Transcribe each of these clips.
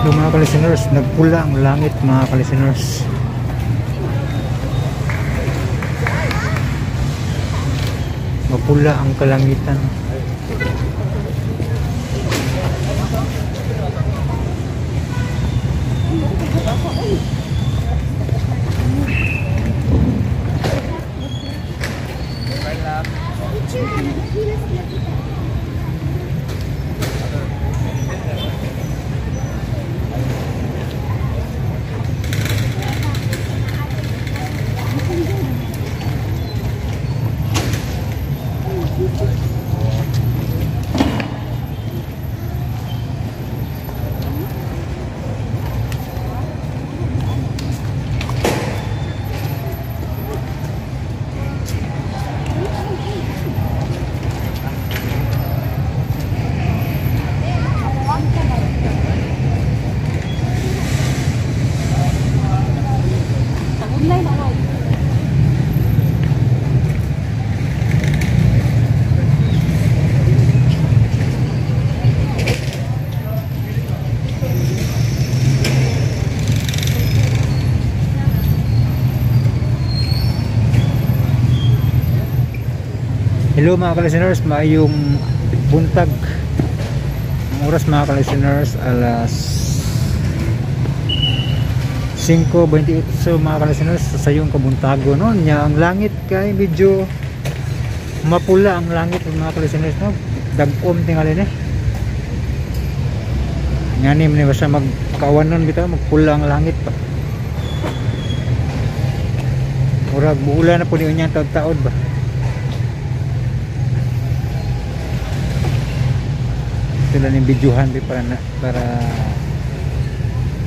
Hello mga ka-listeners, nagpula ang langit mga ka-listeners. Mapula ang kalangitan. Hello mga ka-listeners, maayong buntag. Ang oras mga ka-listeners, alas 5:28 mga ka-listeners sa sayong kabuntago, no? Nya ang langit kay medyo mapula ang langit mga ka-listeners, no? Dag-om tingali ni. Ngani man basta magkawanon bitaw magpula ang langit pa. Murag buula na po niyo niyang taod-taod ba. Ito lang yung videohan para na, para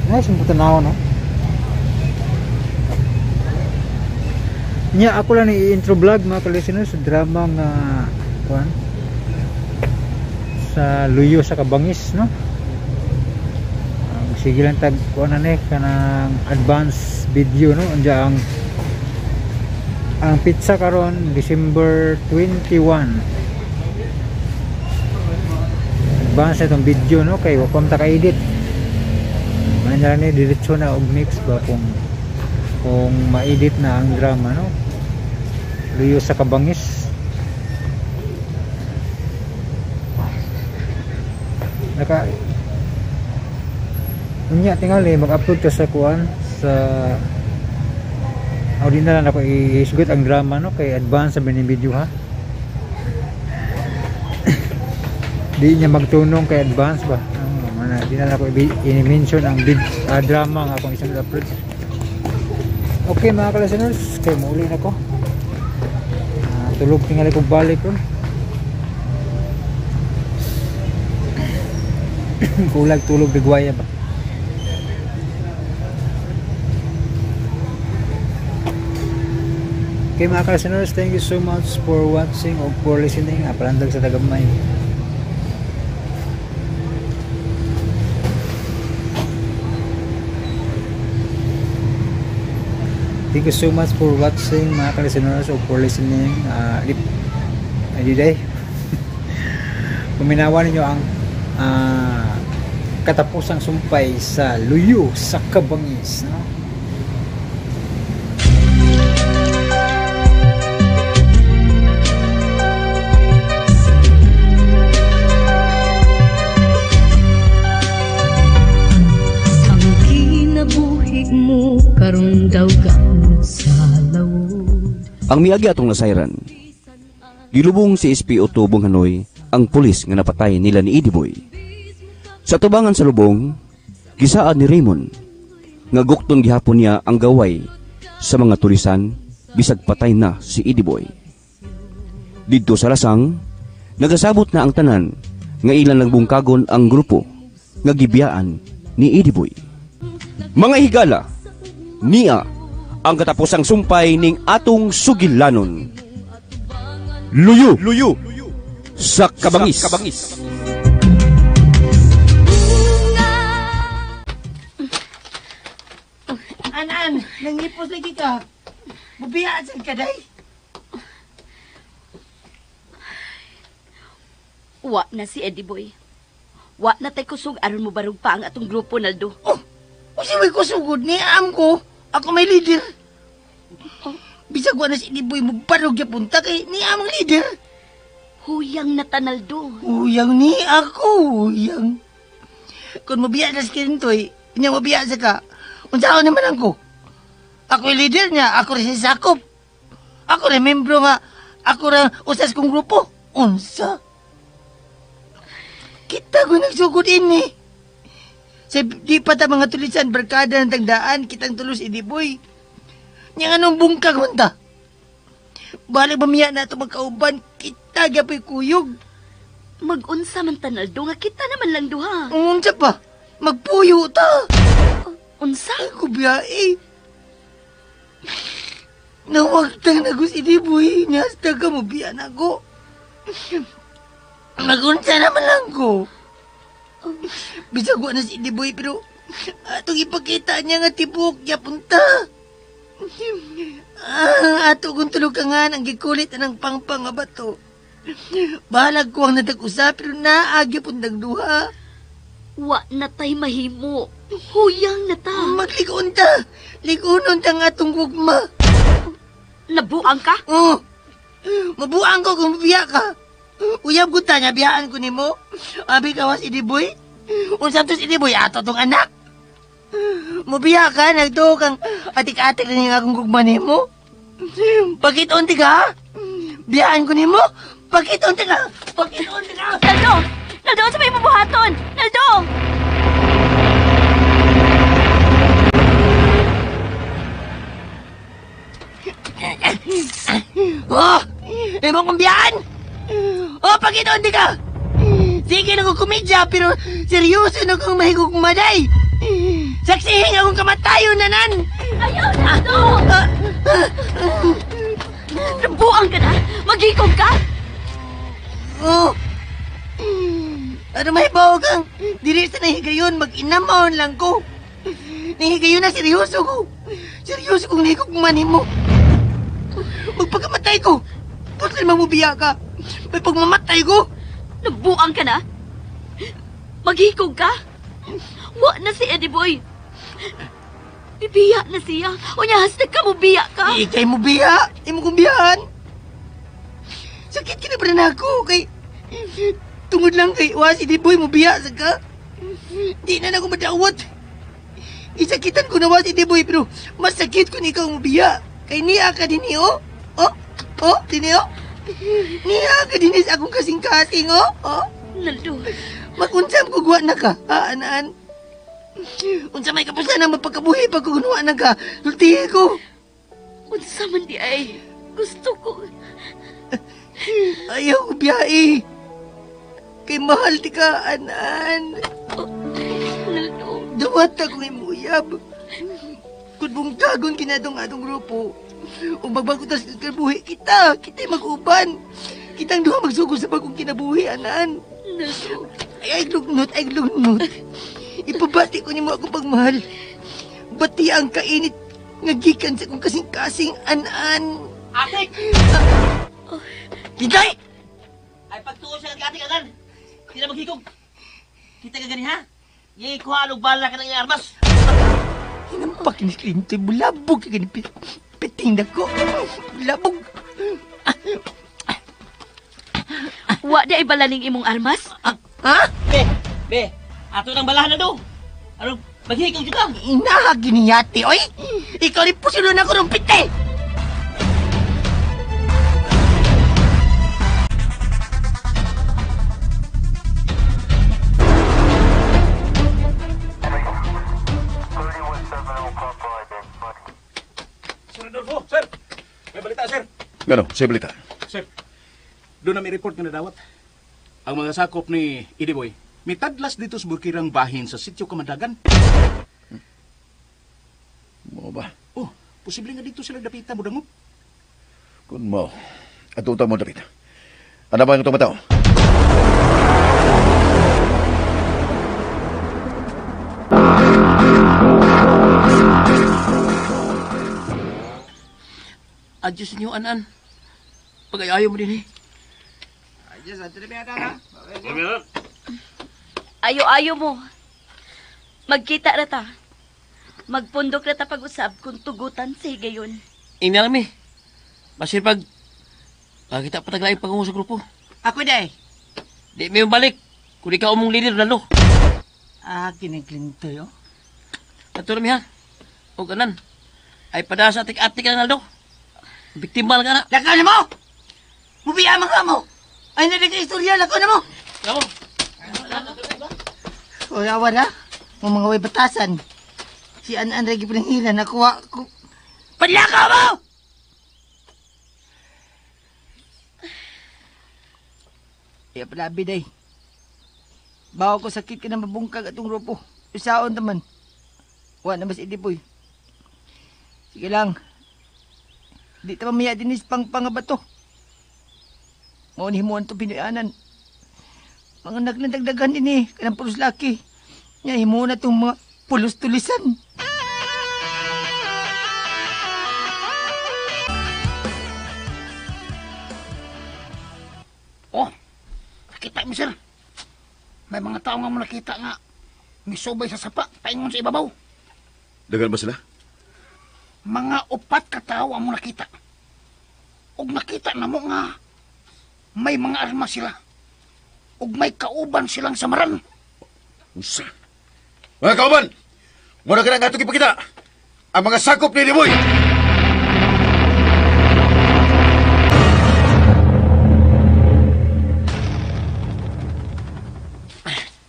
nice yung tanaw, no? Nya ako lang i-intro vlog mga ka-listeners sa drama nga kuan sa Luyo sa Kabangis, no? Sige lang tag kuan na ni kanang advance video, no? Anja ang pizza karon December 21. Advance itong video, no? Kay wa pa man ta ka-edit. Man na ni diretso na og mix ba kung ma-edit na ang drama, no? Luyo sa Kabangis. Naka unya tingali mag-upload ka sa kuan sa di na lang ako iisugot ang drama, no? Kay advance sa binibidyo, ha. Di niya magtunong kay advance ba. Mana di na lang ako i-mention ang drama nga akong isang upload. Okay mga ka-listeners, kay muuli na ko. Tulog tingali kong balik ron. Kulag tulog bigwaya ba. Okay mga ka-listeners, thank you so much for watching or for listening. Palandag sa tagamay. Thank you so much for watching mga ka-listeners o for listening. Ay, paminawa ninyo ang katapusang sumpay sa Luyo sa Kabangis, no? Ang kinabuhi mo karon daw gamot sa lawod. Ang miagi atong nasayran, gilubong si SPO2 Bonghanoy ang pulis nga napatay nila ni Eddie Boy. Sa tubangan sa lubong, gisaad ni Raymond nga gukton gihapon niya ang gaway sa mga tulisan bisag patay na si Eddie Boy. Didto sa lasang, nagasabot na ang tanan nga ilan nagbungkagon ang grupo nga gibiyaan ni Eddie Boy. Mga higala, niya ang katapusang sumpay ning atong sugilanon. Luyo, luyo sa Kabangis. Anan, nangipos lagi ka. Bubiyaan sa kaday. Wa na si Eddie Boy. Wa na tay kusog aron mo barug pa ang atong grupo, Naldo. Oh, kasi may kusugod ni am ko. Ako may leader. Oh, bisag wa na si Eddie Boy mo barug yapunta kay ni am ang leader. Huyang na ta, Naldo. Huyang ni ako, huyang. Kung mabiya na si Kintoy, niya mabiya sa ka. Unsaon naman ang ko? Ako yung leader niya, ako rin si Sakop. Ako rin membro nga, ako rin usas kong grupo. Unsa? Kita ko nagsugod ini. Sa di pa ta mga tulisan, barkada ng tagdaan, kitang tulos Eddie Boy. Nya anong bungkag man ta? Balik mamiya na ito magkauban, kita gapoy kuyog. Mag-unsa man ta, Naldo, nga kita naman lang duha. Unsa pa? Magpuyo ta. Unsa? Ay, kubiyae. Nawagtang na ko si Eddie Boy. Nyasta ka mo, biyan ako. Magunsa naman lang ko. Bisag wa na si Eddie Boy, pero atong ipakita niya nga tibok niya punta. Ato kong tulukangan ang gikulit ang pangpang nga bato. Balag ko ang natag-usa, pero naagi puntang duha. Wa na tay mahimo. Huyang na ta. Magligon ta. Ligunon ta nga atong gugma. Nabuang ka? Oo. Mabuang ko kung mabiya ka. Uyab ko ta, nabiyaan ko nimo. Abi ka was Eddie Boy. Unsa to si Eddie Boy, ato tong anak. Mabiya ka, nagtuo kang atik-atik na yung akong gugma nimo. Pakitonti ka? Biyaan ko nimo? Pakitonti ka? Pakitonti ka? Naldo! Naldo, sa may mabuhaton! Naldo! Oh! Imo kong biyaan! Oh, pakitonti ka! Sige na kong komedya, pero seryoso na kong mahigugmaday! Saksihin akong kamatayon, nanan! Ayaw, Naldo! Nabuang ka na? Maghikog ka? Oh! Ano may bawo kang diri sa nahigayon, mag-inamaon lang ko. Nahigayon na seryoso ko. Seryoso kong nahigugmanin mo. Magpagkamatay ko. Putol mamubiya ka. May pagmamatay ko. Nabuang ka na? Maghikog ka? Wa na si Eddie Boy. Bibiya na siya. Unya, hashtag ka mo biya ka. Ikay mo biya. Imo kong biyahan. Sakit ka na pa na ako. Kay, tungod lang kay wa si Eddie Boy mo biya sa ka. Di na ako madawat. Isakitan ko na wa si Eddie Boy pero masakit kung ikaw mo biya. Kay niya ka din oh. Oh, oh, dini oh. Niya ka din sa akong kasing-kasing oh. Oh. Naldo. Magunsam ko guwa na ka, aanaan. Unsa may kapusan ang mapagkabuhi pag kugunuwa na ka. Sultihi ko. Unsa man di ay. Gusto ko. Ayaw ko biyahe. Kay mahal di ka, anaan. Oh, Naldo. Duwat akong imuyab. Kung bungkagon kinatong atong grupo, o magbago tas kinabuhi kita, kita'y mag-uban. Kitang duha magsugo sa bagong kinabuhi, anaan. Naldo. Ay, lugnot, ay lugnot. Ipabati ko nimo akong pagmahal. Bati ang kainit Nga gikan sa kong kasing-kasing an-an. Atik! Oh. Kintoy! Ay pagtuo siya kag atik agan. Di na maghikog. Kita ka gani ha? Yay, kuha og bala ka ng iyang armas. Hinampak ni Clinton, bulabog ka gani piting dako. Bulabog. Wa di ay balaning imong armas? Ha? Be, be, ato nang balahan na do. Aron maghikog jud ka. Inahag yun ni Yati, oy! Ikaw rin pusulon ako ng pite! Sir Adolfo, sir. May balita, sir. Gano, sa balita. Sir, doon na may report nga nadawat. Ang mga sakop ni Idiboy, may tadlas dito sa Burkirang bahin sa sitio Kamandagan. Mo ba? Oh, posible nga dito sila dapita mo dangop. Kun mo, atuta mo dapita. Ano ba ang itong matao? Adyo sa inyo, anan. Pag-ayaw mo din eh. Adyo, sa na ha? Ayo-ayo mo. Magkita ra ta. Magpundok ra ta pag-usab kung tugutan sa higayon. Ingna lang mi. Basir pag makita pa taglaing pag sa grupo. Ako day. Di mi balik. Kung ikaw mong leader lalo. Ah, kinikintoy, oh. Ato na mi ha. O ganan. Ay padasa atik-atik na naldo. Biktima lang ka na. Lakaw na mo! Mubiya man ka mo! Ay, nalig istorya, lakaw na mo! Lakaw. Wala, wala. Mga mga way batasan. Si An-An Regi Pinanghila, nakuha ko. Padlakaw mo! Kaya palabi, day. Bawa ko sakit ka na mabungkag atong grupo. Usaon taman. Wa na mas idipoy. Sige lang. Di ta mamaya dinis pang pangabato. Mao ni himuan to Pinoyanan. Mga nagnadagdagan din eh. Kanang pulos laki. Nya himuan na tong mga pulos tulisan. Oh, nakita mo sir. May mga tao nga mo nakita nga misubay sa sapa, paingon sa ibabaw. Dagan ba sila? Mga upat ka tao ang mo nakita. Ug nakita na mo nga may mga armas sila. Ug may kauban silang samaran. Usa. Mga kauban, muna ka na nga itong ipakita. Ang mga sakop ni Liboy.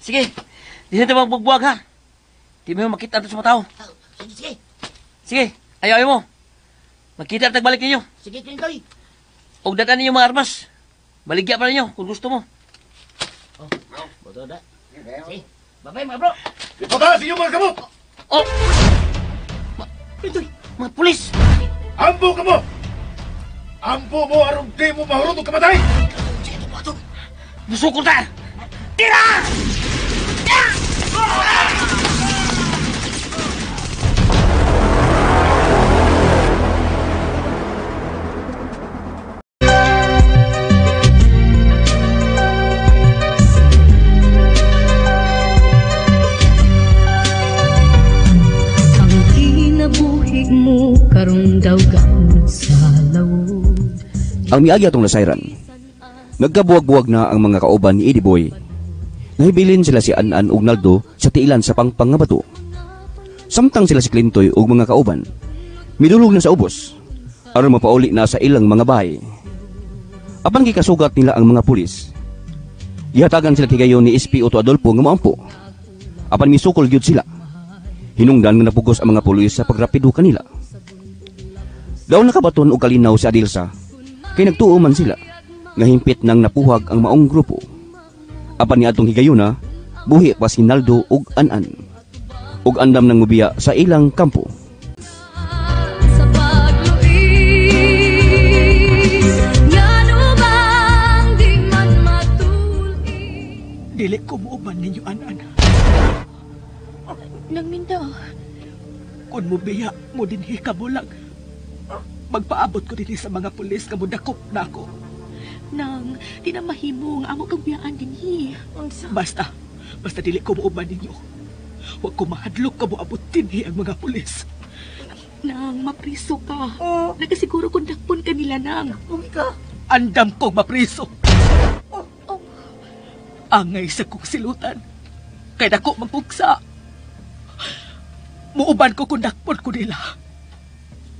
Sige, di na ito magbubuwag ha. Di mo makita ito sa mga tao. Sige, sige. Sige, ayaw ayaw mo. Magkita at nagbalik ninyo. Sige, Clintoy. Og datan ninyo mga armas. Baligya pa ninyo kung gusto mo. Oh, boto da. Sige, bye-bye mga bro. Ipataas inyong mga kamot! Oh! Clintoy, mga pulis! Ampo ka mo! Ampo mo aron di mo mahurot og kamatay! Sige, ito, ito. Musukol ta! Tira! Ang kinabuhi mo karon daw gaud sa lawod. Ang miagi atong lasayran, nagkabuwag-buwag na ang mga kauban ni Eddie Boy. Nahibilin sila si An-An ug Naldo sa tiilan sa pangpang nga bato. Samtang sila si Clintoy ug mga kauban, midulog na sa ubos aron mapauli na sa ilang mga bahay. Apan gikasugat nila ang mga pulis. Gihatagan sila higayon ni SPO2 Adolfo nga moampo. Apan misukol gyud sila. Hinungdan nga napugos ang mga pulis sa pagrapido kanila. Daw nakabaton og kalinaw si Adilsa, kay nagtuo man sila nga himpit nang napuhag ang maong grupo. Apan niadtong higayuna, buhi pa si Naldo ug An-An. Ug andam nang mubiya sa ilang kampo. Sa pagluis, ngano bang di man matuli? Dili ko muuban ninyo, An-An. Nangminda. Kung mubiya mo dinhi ka mo lang, magpaabot ko dinhi sa mga pulis nga mudakop na ako. Nang, di na mahimo nga amo kang biyaan dinhi. Unsa? Basta dili ko muuban ninyo. Wa ko mahadlok ka moabot dinhi ang mga pulis. Nang, mapriso ka. Oh. Nagasiguro kung dakpon ka nila, Nang. Kung ka? Andam kong mapriso. Oh, oh. Angay sa kong silutan. Kay dako magpugsa. Muuban ko kung dakpon ko nila.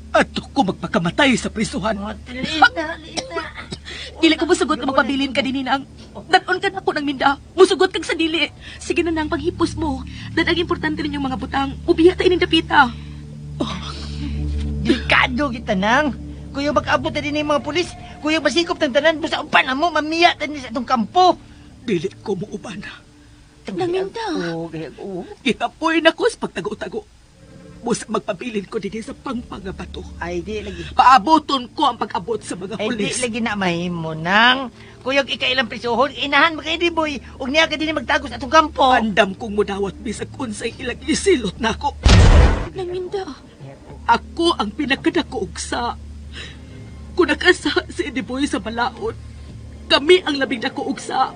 At ko magpakamatay sa prisuhan. Oh, lina, lina. Dili ko musugot nga magpabilin ka dinhi, Nang. Daton ka na ako ng minda. Musugot kag sa dili. Sige na, Nang, paghipos mo. Dan ang importante rin yung mga butang. Ubiya ta ining dapita. Oh. Delikado kita, Nang. Kuya mag-abot na din yung mga pulis. Kuya masikop ng tanan. Basta upan na mo, mamiya ta sa itong kampo. Dili ko muuban. Nang minda. Oh, Gikapoy na ko sa pagtago-tago. Busa magpabilin ko dinhi sa pangpangabato. Ay, di lagi. Paaboton ko ang pag-abot sa mga Ay, pulis. di lagi na mahimo, Nang. Kuyog ikailang prisuhon, inahan mo kay Boy. Ug niya ka din magtagos atong kampo. Andam kong mudawat bisag unsay ilang isilot nako. Nang minda. Ako ang pinakadako og sa. Kung nakasa si Eddie Boy sa balaod, kami ang labing dako og sa.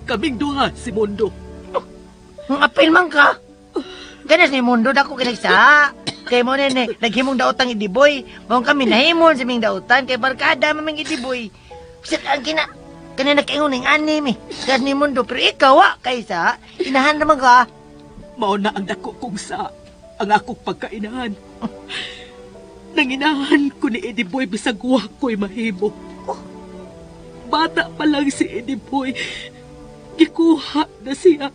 Kaming duha si Mondo. Ang apil man ka. Ganas ni Mundo, dako kinagsa. Kay mo nene, naghimong daotang Idiboy. Maong kami nahimon sa ming dautan, kay barkada maming Idiboy. Bisag ang kina, kana nakaingon ng anim eh. Ganas ni Mundo, pero ikaw wa, kaysa, inahan naman ka. Mao na ang dako kong sa, ang akong pagkainahan. Nanginahan ko ni Eddie Boy bisag wa ko'y mahimo. Bata pa lang si Eddie Boy, gikuha na siya.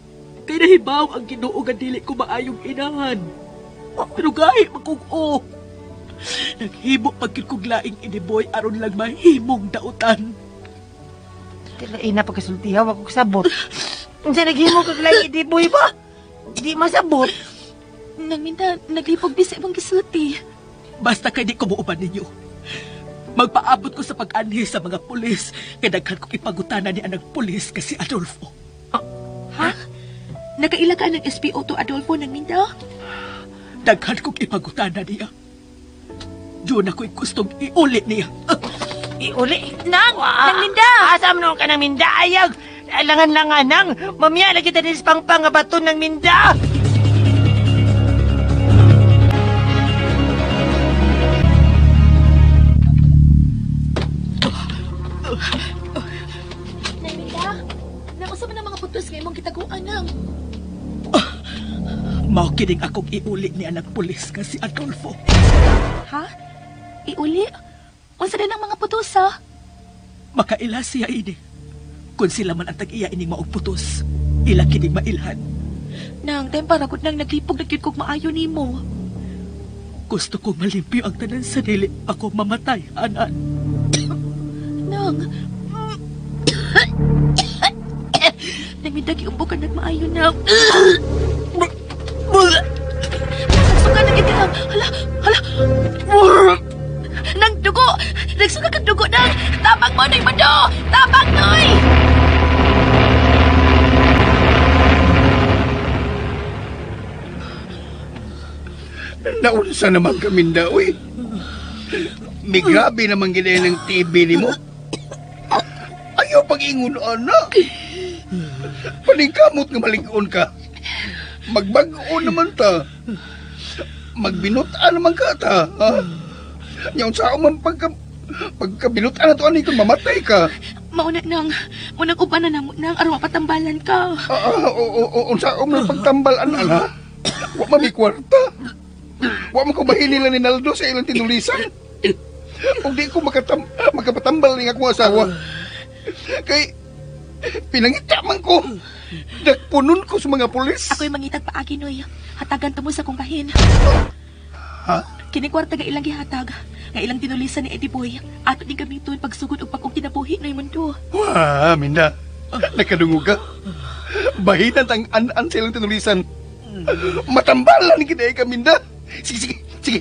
Kay nahibaw ang Ginoo nga dili ko maayong inahan. Pero gahi makug-o. Naghimo pagkit kog laing Eddie Boy aron lang mahimong dautan. Tila ina pagkasultiha, wa kog sabot. Unsa naghimo kag laing Eddie Boy ba? Di masabot. Nang minda, naglipog di sa imong gisulti. Basta kay di ko muuban ninyo. Magpaabot ko sa pag-anhi sa mga pulis kay daghan kong ipagutana ni anang pulis kasi Adolfo. Ha? Nakaila ka ng SPO2 Adolfo nang minda? Daghan kong ipagutana niya. Doon ako'y gustong iuli niya. Iuli? Nang! Nang minda! Asam noon ka ng minda, ayag! Alangan-langan, Nang! Mamaya lagi tayo sa pangpang nga bato ng minda! Nang minda? Nang usa man ang mga putos nga imong gitaguan, Nang? Mao kining akong iuli ni anak pulis nga si Adolfo. Ha? Iuli? Unsa din ang mga putos, ha? Makaila siya ini. Kung sila man ang tag-iya ining maog putos, ila kining mailhan. Nang, time para gud nang naglipog na gyud kog maayo nimo. Gusto kong malimpyo ang tanan sa dili ako mamatay, anan. Nang, Nang minda giumbo ka nagmaayo, Nang. Nagsuka na gid ka, Nang. Hala, hala. Nang dugo! Nagsuka kag dugo, Nang! Tabang mo, Nang Mando! Tabang, Noy! Naunsa naman kaminda, uy. May grabe naman ginaya ng TV ni mo. Ayaw pag-ingon, anak. Paningkamot nga malig-on ka. Magbag-o naman ta. Magbinutaan naman ka ta. Ha? Yaon sa ako man pagkabinutaan na to, ani kung mamatay ka. Mauna nang, unang uban na namo nang aron mapatambalan ka. Unsa ako man pagtambalan, ala? Wa man may kwarta. Wa man ko bahili lang ni Naldo sa ilang tinulisan. Ug di ko makapatambal ning akong asawa. Kay pinangita man ko. Nagpunon ko sa mga pulis. Ako'y mangitag paagi, Noy. Hatagan to mo sa kong bahin. Ha? Kini kwarta nga ilang gihatag, nga ilang tinulisan ni Eddie Boy. Ato din gamiton pagsugod og pag-ong kinabuhi, Noy Mundo. Wah, Minda. Nakadungog ka. Bahinan ang an-an sa ilang tinulisan. Matambalan kita ka, Minda. Sige, sige, sige.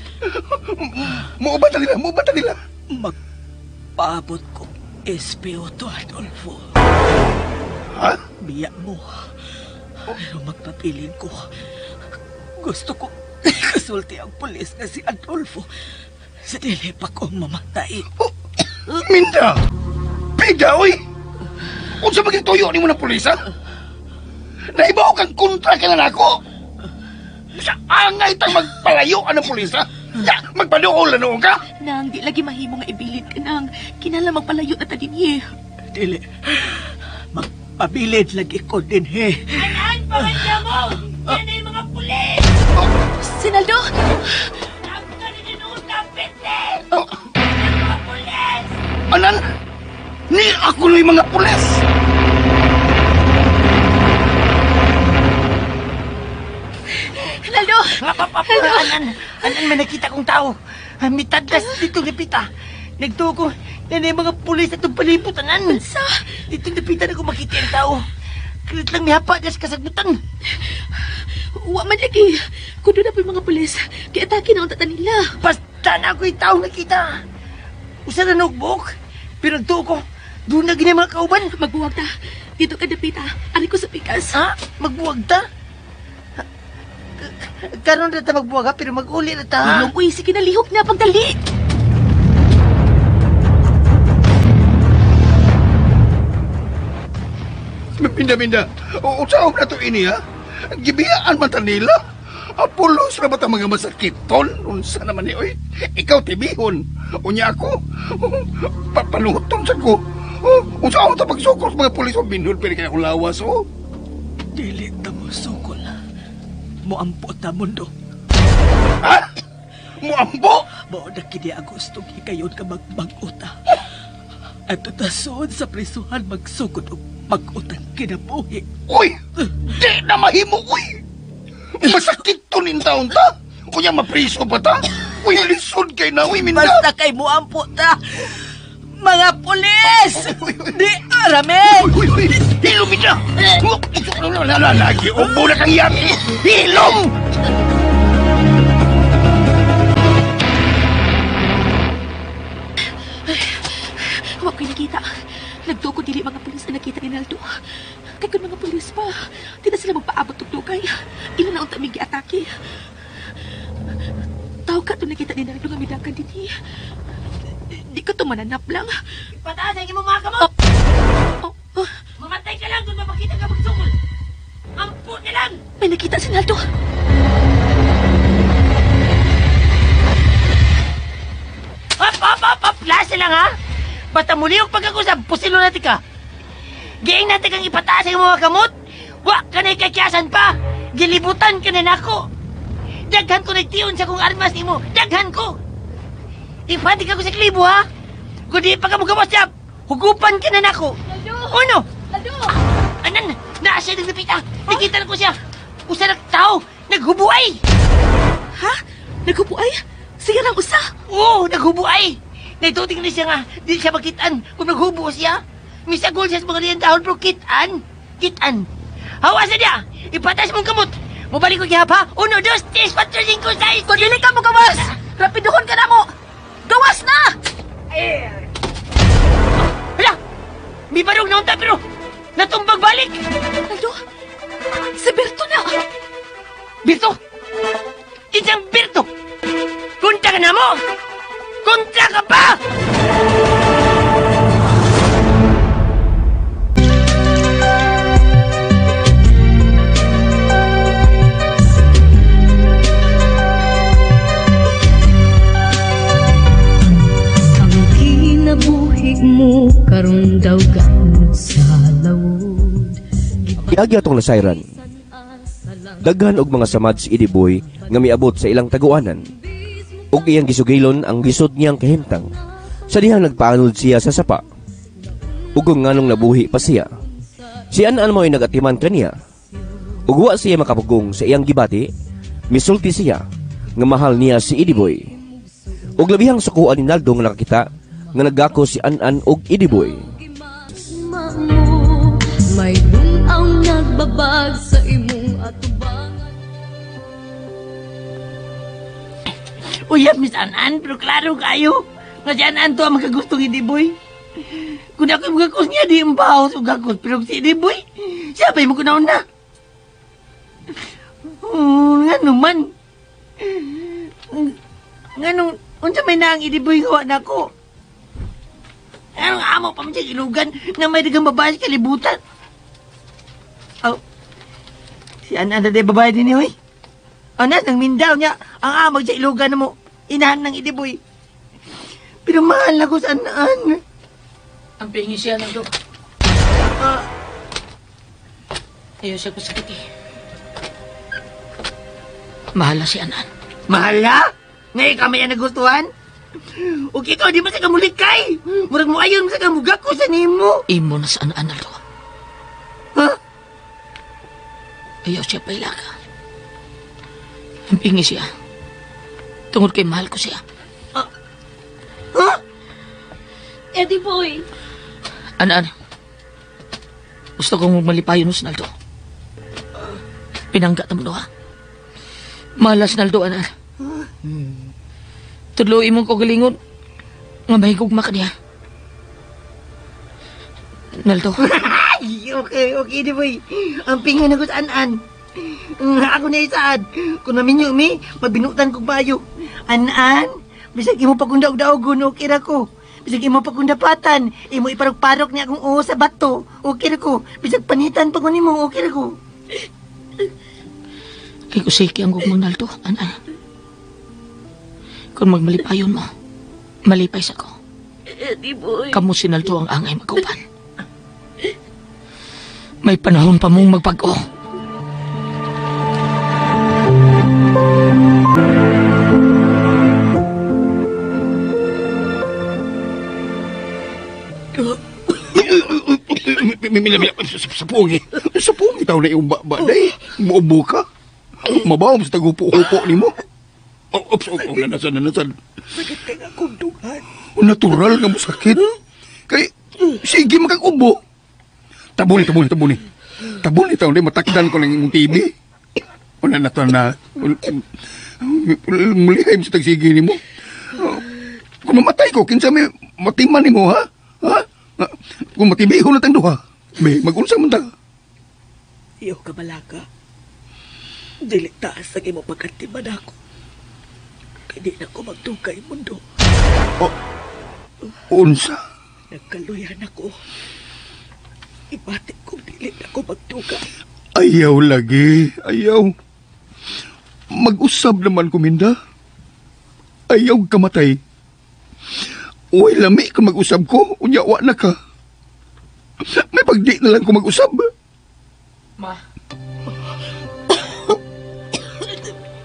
Muubatan nila, muubatan nila. Magpaabot ko SPO2, Adolfo. Ha? Biya mo. Pero magpapilin ko. Gusto ko. Kasulti ang pulis nga si Adolfo. Sa dili pa ko mamatay. Oh, Minda! Pida, oy! Unsa maging tuyo ni mo ng pulis, ha? Naibaw kang kontra ka na nako! Sa angay tang magpalayo ang pulis, ha? Ya, magpaduol na noon ka! Nang, di lagi mahimo nga ibilid ka, Nang. Kinala magpalayo na ta din, eh. Dili. Magpabilid lagi ko din, he. Anan, pamanya mo! Yan ay mga pulis! Sinaldo! Anan! Ni ako na'y mga pulis! Naldo! Naldo! Anan! Anan, may nakita kong tao. Mitadlas dito napita. Nagtuo ko na yung mga pulis at itong palibot, anan. Sa? Dito napita na ko makita ang tao. Kalit lang mihapa das kasagbutan. Wa man lagi. Kundo na po yung mga pulis. Kaya atake na ang tata nila. Basta na ako yung tao nakita. Usa na nukbok. Pero nagtuo ko, doon na gini mga kauban. Magbuwag ta. Dito ka dapita. Ari ko sa pikas. Ha? Magbuwag ta? Karon na ta magbuwag ha, pero mag-uli na ta. Ano, uy, sige na, lihok na, pagdali. Minda, Minda. Usaw na to ini, ha? Gibiyaan man ta nila. Apulos na ba ta mga masakiton? Unsa naman ni, oy. Ikaw tibihon. Unya ako, papaluton sa ko. Unsa ako ta pagsukol sa mga pulis o binhol, pero kaya akong lawas, oh. Dili ta mo sukol. Muampo ta mundo. Ha? Muampo? Mao na kini ang gustong hikayon ka magbag-uta. At tason sa prisuhan magsugod og mag-utang kinabuhi. Uy! Di na mahimo, uy! Masakit to nin taon ta! Kunya mapriso pa ta! Uy, lisod kay na, uy, Minda! Basta kay muampo ta! Mga pulis! Di arame! Uy, uy, uy! Hilom, Minda! Lagi, ubo na kang yan! Hilom! Huwag ko'y nakita. Nagduko dili mga pulis na nakita ni Naldo. Kay kung mga pulis pa, di na sila magpaabot og dugay. Ila na unta mig giatake. Tao ka to nakita ni Naldo nga midakan dinhi. Di ka to mananap lang. Ipataas ang imong mga kamot! Oh, oh. Mamatay ka lang kung mapakita ka magsukol! Ampo na lang! May nakita si Naldo. Hop, hop, hop, hop! Lasa lang, ha? Basta muli yung pagkakusap, pusilo natin ka. Giing natin kang ipataas ang mga kamot. Wa ka na ikakyasan pa. Gilibutan ka na nako. Daghan ko nagtion sa kong armas nimo. Daghan ko. Ipati ka ko sa klibo, ha? Kung di pa ka mugawas siya, hugupan ka na nako. Naldo! Ano? Naldo! Anan, naa siya naglapita. Nakita na ko siya. Usa na tao, naghubuay. Ha? Naghubuay? Siya lang usa? Oo, naghubuay. Naituting na siya nga, di siya makitaan kung naghubo siya. Misagol siya sa mga liyang dahon, pero kitaan. Kitaan. Hawa sa niya! Ipatas mong kamot! Mubalik ko gihap, ha? 1, 2, 3, 4, 5, 6! Kung dili ka mo gawas! Rapiduhon ka na mo! Gawas na! Eh. Hala! May barog na unta pero natumbag balik! Naldo! Si Berto na! Berto! Isang Berto! Kontra ka na mo! Kontra ka pa! Ang kinabuhi mo karon daw gaud sa lawod. Giagi atong lasayran. Daghan og mga samad si Eddie Boy nga miabot sa ilang taguanan. Ug iyang gisugilon ang lisod niyang kahimtang. Sa dihang nagpaanod siya sa sapa. Ug nganong nabuhi pa siya. Si An-an mo'y nagatiman kaniya. Ug wa siya makapugong sa iyang gibati, misulti siya nga mahal niya si Eddie Boy. Ug labihang sukuan ni Naldo nga nakakita nga nagako si An-an og Eddie Boy. May dun-ang nagbabag sa imong atubangan. Uyab, Miss An-an, pero klaro kayo nga si An-an to ang magkagustong Eddie Boy. Kung ako'y magkakos niya, di ang baho sa gakos. Pero si Eddie Boy, siya ba'y magkunaon na? Nga naman. Nganong, unsa may naang Eddie Boy nga na ko? Anong amo pa man siya ilugan na may dagang babae sa kalibutan? Oh, si Anan na day babae din eh, Anas, nang mindaw niya, ang amag sa ilugan na mo, inahan ng Eddie Boy. Pero mahal ako sa Anan. Ang pingi siya ng dok. Ayaw siya pasakit eh. Mahal na si Anan. Mahal na? Ngayon ka may nagustuhan? O ikaw, di mo sa kamulikay. Murag mo ayon sa kamugak ko sa nimo. Imo na sa Anan, Aldo. Ha? Ayaw siya pailaga. Ang pingi siya. Tungod kay mahal ko siya. Ha? Eddie Boy. Anan, gusto kong magmalipayon mo sa Naldo. Pinanggat mo ha? Malas Naldo, Anan. Tudlo imong kagalingon nga mahigugma ka niya. Naldo. Okay, okay, Eddie Boy. Ang pingi na ko sa Anan. Ako na isaad. Kung naminyo mi, mabinutan kong bayo. Anan, bisag imo pa kong daog-daogon, okay ra ko. Bisag imo pa kong dapatan, imo iparok-parok niya akong uho sa bato, okay ra ko. Bisag panitan pa ko nimo, okay ra ko. Ay kusiki ang gugmang Naldo, Anan. Kung magmalipayon mo, malipay sa ko. Eddie Boy. Kamu si Naldo ang angay maguban. May panahon pa mong magpag-o. Sa pungi. Sa pungi tao na iyong ba, day. Muubo ka. Mabaw sa tagupo-upo ni mo. Ops, nanasan, nanasan. Sakit kay akong dughan. Natural nga mo sakit. Kay, sige makag-ubo. Tabuni, tabuni, tabuni. Tabuni tao na matakdan ko ng imong TV. Una na to na. Mulihay mo sa tagsige ni mo. Kung mamatay ko, kinsa may matiman ni mo, ha? Ha? Kung matibiho na tang duha, may mag-unsa man ta. Iyo ka malaka. Dili taas ang imo pagkatiman ako. Kay di na ko magdugay mundo. O, unsa? Nagkaluyan ako. Ibati kong dili na ko magdugay. Ayaw lagi, ayaw. Mag-usab naman ko, Minda. Ayaw kamatay. Uy, lami ka mag-usab ko. Unya, wa na ka. May pagdi na lang ko mag-usab. Ma.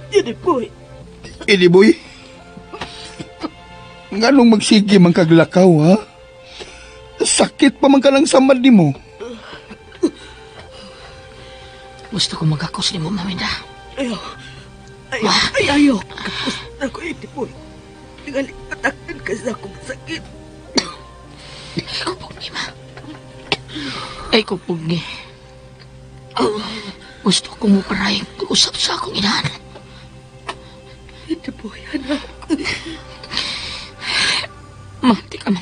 Eddie Boy. Eddie Boy. Nganong magsige man kaglakaw, ha? Sakit pa man ka ng samad ni mo. Gusto ko magkakos ni mo, Maminda. Ayaw. Ayaw. Ay, ayaw. Pagkakos na ko, Eddie Boy. Tingali, pataktan ka sa akong sakit. Ay, kupugni, ma. Ay, kupugni. Gusto ko mo paray usap sa akong inahan. Eddie Boy, anak. Ma, di ka ma.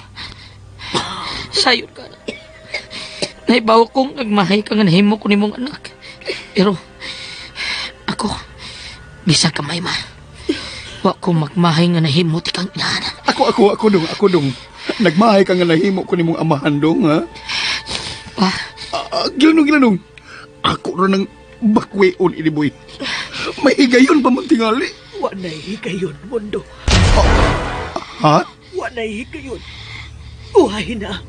Sayon ka na. Naibaw kong nagmahay ka nga nahimo ko ni mong anak. Pero, ako, bisa kamay ma. Wa ko magmahay nga nahimo ti kang inahan. Ako dong. Nagmahay ka nga nahimo ko ni mong amahan dong, ha? Pa? Gilanong. Ako rin ang bakweon, Eddie Boy. May higayon pa man tingali. Wa na higayon, mundo. Ha? Wa na higayon. Uhay na.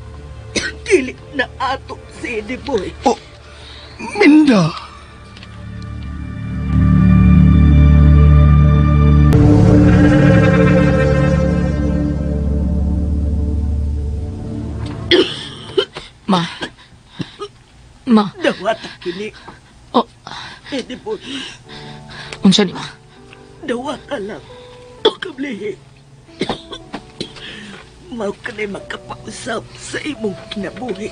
Dili na ato si Eddie Boy. Oh, Minda! Ma. Ma. Dawata kini. Oh. Eddie Boy. Unsa ni ma? Dawata lang. Kablihi. Mao ka na makapausap sa imong kinabuhi.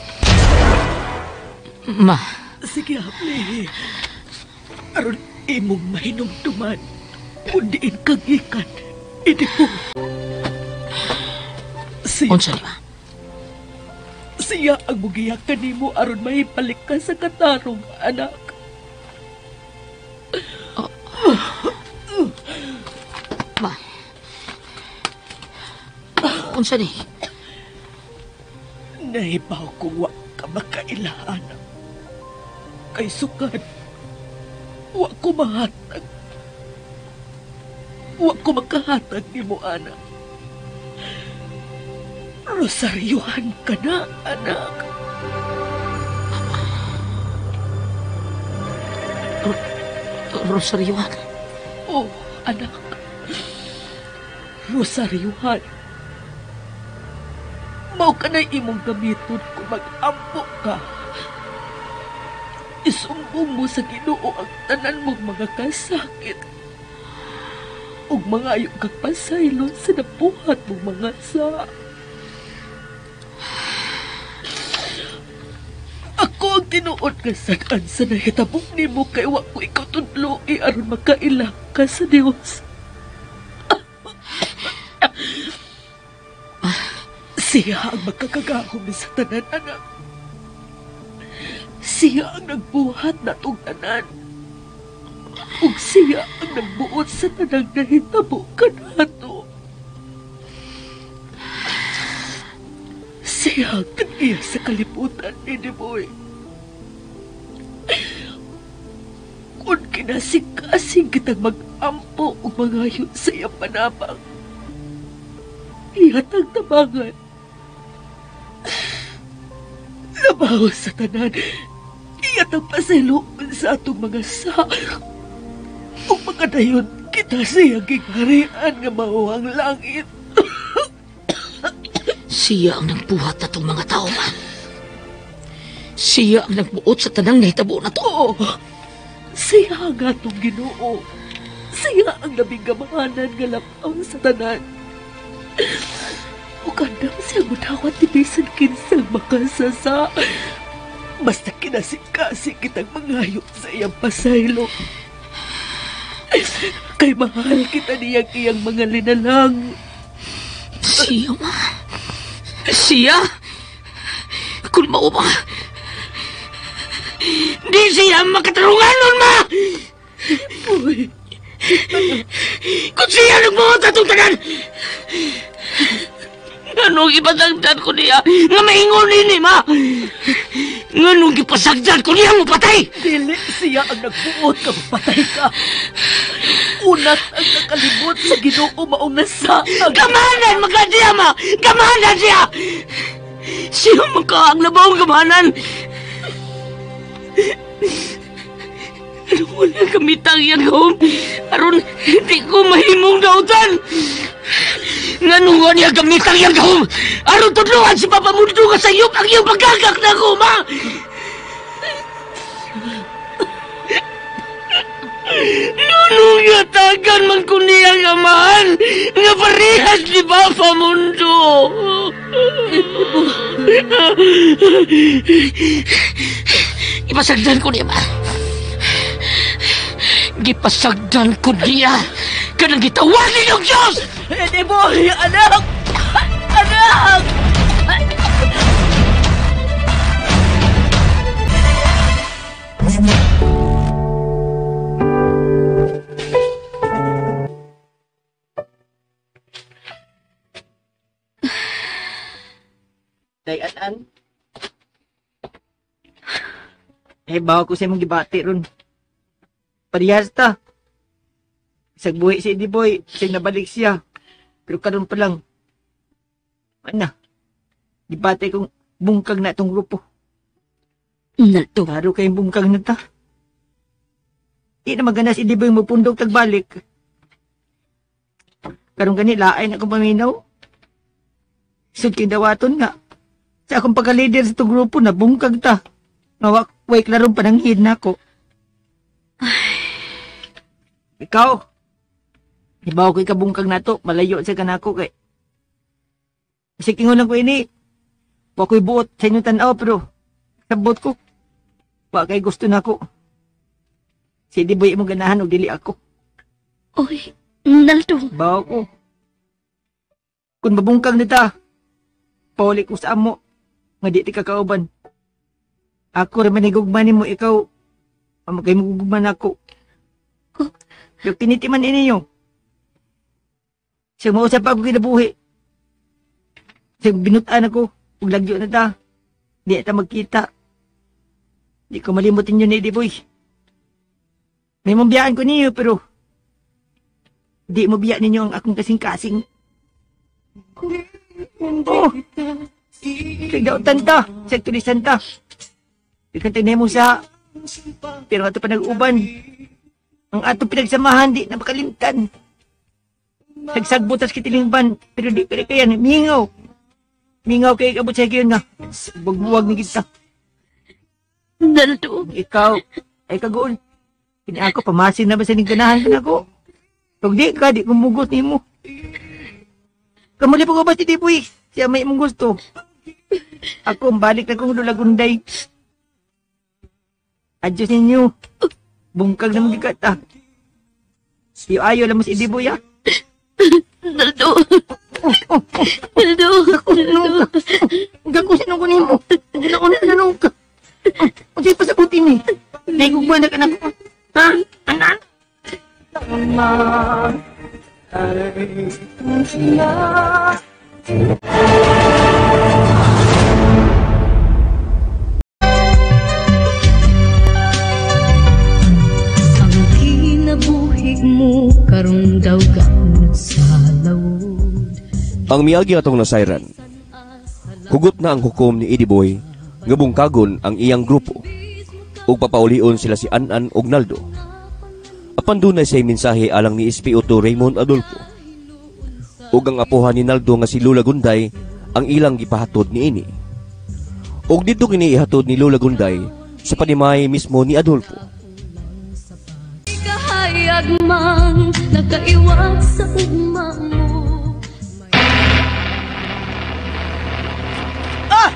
Ma. Sige, hablihi. Aron imong mahinumduman. Kundiin kang ikan. Eddie Boy. Siya, unsa ni ma? Siya ang mugiyak kanimo aron mahibalik ka sa katarong, anak. Oh. Unsa ni? Nahibaw kong wa ka makailahan. Kay sukad, wa ko mahatag. Wa ko makahatag nimo, anak. Rosaryuhan ka na, anak. Rosaryuhan? Oh, anak. Rosaryuhan. Mao ka na imong gamiton kung mag-ampo ka. Isumbong mo sa Ginoo ang tanan mong mga kasakit. Ug mangayo kag pasaylo sa nabuhat mong mga sa. Ako ang tinuod nga sad-an sa nahitabo nimo kay wa ko ikaw tudloi aron makaila ka sa Dios. Siya ang magkakagahom sa tanan, anak. Siya ang nagbuhat natong tanan. Ug siya ang nagbuot sa tanang nahitabo kanato. Siya ang tag-iya sa kalibutan, Eddie Boy. Kung kinasing-kasing kitang mag-ampo o mangayon sa iyang panabang, ihatag tabangan. Labaw sa tanan, iyatang pasayloon sa atong mga sa. Ug makadayon kita sa iyang gingharian nga mao ang langit. Siya ang nagbuhat atong mga tao, ma. Siya ang nagbuot sa tanang nahitabo na to. Oo. Siya ang atong Ginoo. Siya ang labing gamahanan nga lapaw sa tanan. Ug andam siya mudawat ni bisan kinsang makasasa. Basta kinasing-kasing kitang mangayo sa iyang pasaylo. Kay mahal kita niyang iyang mga linalang. Siya, ma. Siya? Kung mao ba? Di siya makatarungan nun, ma! Uy. Kung siya nagbuhat atong tanan! Anong ipasagdan ko niya nga maingon nini, ma? Nganong ipasagdan ko niya mo patay? Dili siya ang nagbuot ka mapatay ka. Unat ang nakalimot sa Ginoo maong nasa. Gamanan magka siya, ma! Gamanan siya! Siya magka ang labawang gamanan! Anong wala kamitang iyang home? Aron, hindi ko mahimong dautan! Nganong wala niya gamitang iyang home? Aron tudluan si Papa Mundo nga sa iyong ang iyong pagkagak na ko, ma! Nganong yatagan man ko niya nga mahal nga parehas ni Papa Mundo! Ipasagdan ko niya, ma! Gipasagdan ko niya kanang gitawagin ng Diyos! Eddie Boy! Anak! Anak! Day an-an. Eh, bawa ko sa imong gibati ron. Parehas ta. Isang buhi si Eddie Boy, isang nabalik siya. Pero karon pa lang, ana, gibati kong bungkag na itong grupo. Nalto. Klaro kayong bungkag na ta. Di na magana si Eddie Boy mupundok tagbalik. Karon gani, lain akong paminaw. Sud kay dawaton nga. Sa akong pagka-leader sa itong grupo, nabungkag ta. Way klarong pananghid na ako. Ikaw, ibaw ko'y kabungkag na to, malayo sa kanako kay. Kasi kingon lang ko ini, wa ko'y buot sa inyong tanaw, pero sabot ko, wa kay gusto na ako. Si Eddie Boy imong ganahan og dili ako. Oy, Naldo. Baw ko. Kung mabungkag nita, pauli ko sa amo, nga di ti kakauban. Ako rin manigugma nimo, ikaw, ang kay magugma na ako. Pero kinitiman ininyo. Siya mausap ako kinabuhi. Sa binutan ako, ug lagyo na ta. Di ta magkita. Di ko malimot ninyo ni Eddie Boy. May mabiyaan ko niyo, pero di mo biya ninyo ang akong kasing-kasing. Oh! Kagautan ta, sektorisan ta. Ikantay na mo sa, pero ato pa nag-uban. Ang atong pinagsamahan, di na makalimtan. Sagsagbutas kitilingban, pero di pa kaya, mingaw. Mingaw kay abot sa gayon nga. Buwag-buwag ni kita. Naldo. Ikaw, ay kagoon. Kini ako, pamasin na ba sa ganahan ka na ako? Pag di ka, di kumugot ni mo. Kamuli pa ko ba si Diboy? Siya may imong gusto. Ako, balik na kong dulagunday. Adiyos ninyo. Bungkag na magikat ah. Iyo ayo lang mo si Diboy ah. Naldo. Naldo. Naldo. Gakusin ako nimo. Ginauna ka. Unsay pasabutin ni? Naigugma na ka na ko. Ha? Anan? Ang kinabuhi mo karon daw gaunod sa lawod. Ang miagi atong nasayran, hugot na ang hukom ni Eddie Boy nga bungkagon ang iyang grupo ug papaulion sila si An-an ug Naldo. Apan dunay say mensahe alang ni SPO2 Raymond Adolfo ug ang apuhan ni Naldo nga si Lula Gunday ang ilang gipahatod niini. Ug didto kini ihatod ni Lula Gunday sa panimay mismo ni Adolfo. Kahayag mang nakaiwat sa ugma mo. Oh!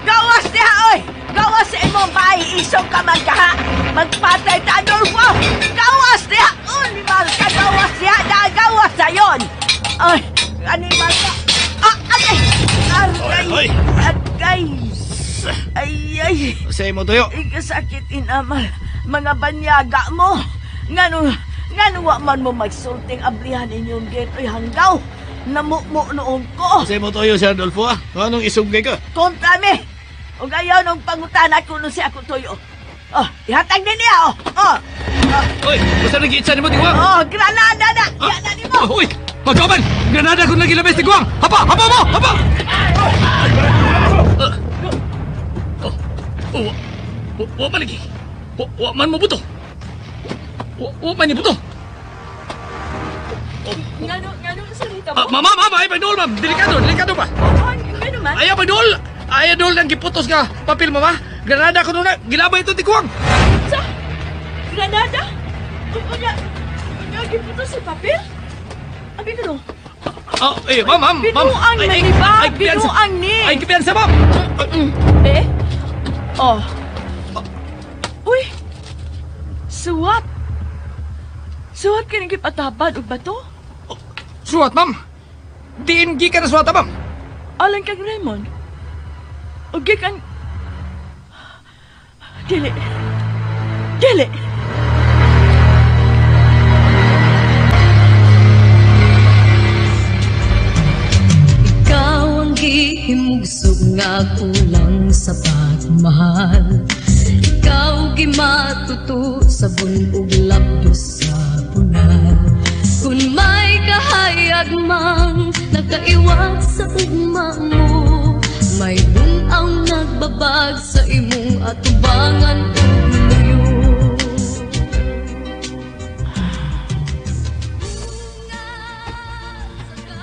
Gawas niya, oy! Gawas sa imong bahay, isong ka magkaha! Magpatay ta, Adolfo! Gawas niya! Animal ka, gawas niya! Nagawas sayon! Ay, animal ka! Ah, agay! Agay! Agay! Ay, ay! Sa imo tuyo? Ikasakit inamal, mga banyaga mo! Ngano, ngano wa man mo magsulting ablihan inyong geto'y hanggaw! Namukmu noon ko! Sa imo tuyo, si Adolfo, ah? Anong isugay ka? Kontrame! O gayaw nung pangutana ko nung si ako tuyo. Oh, ihatag din niya, oh! Oh! Uy, basta nag-iitsa ni mo, Tigwang! Oh, granada na! Yan na ni mo! Uy, magkaman! Granada kung nagilabes, Tigwang! Hapa! Hapa mo! Hapa! Oh, wa man lagi. Wa man mo buto. Wa man ni buto. Ngano, ngano salita mo? Mama, mama, ay pagdol, ma'am. Delikado, delikado pa. Ngano man? Ayaw pagdol! Ayaw dol nang giputos nga papel, mama. Granada ko nuna. Gilabay ito, Tigwang. Sa? Granada? Unya, unya giputos sa papel? Abi ko no? Oh, eh, ma'am, ma'am, ma'am. Binuang na ni ba? Binuang ni. Ay, gipiansa, ma'am. Eh? Oh. Uy! Suwat! Suwat ka nang gipatabad og bato? Suwat, ma'am. Diin gi ka na suwata, ma'am. Alang kang Raymond. O gikan... Dili. Dili! Ikaw ang gihimugsog nga kulang sa pagmahal. Ikaw gimatuto sa bunog lapdos sa punal. Kung may kahayag mang nakaiwat sa ugma mo, may bunaw nagbabag sa imong atubangan ug luyo.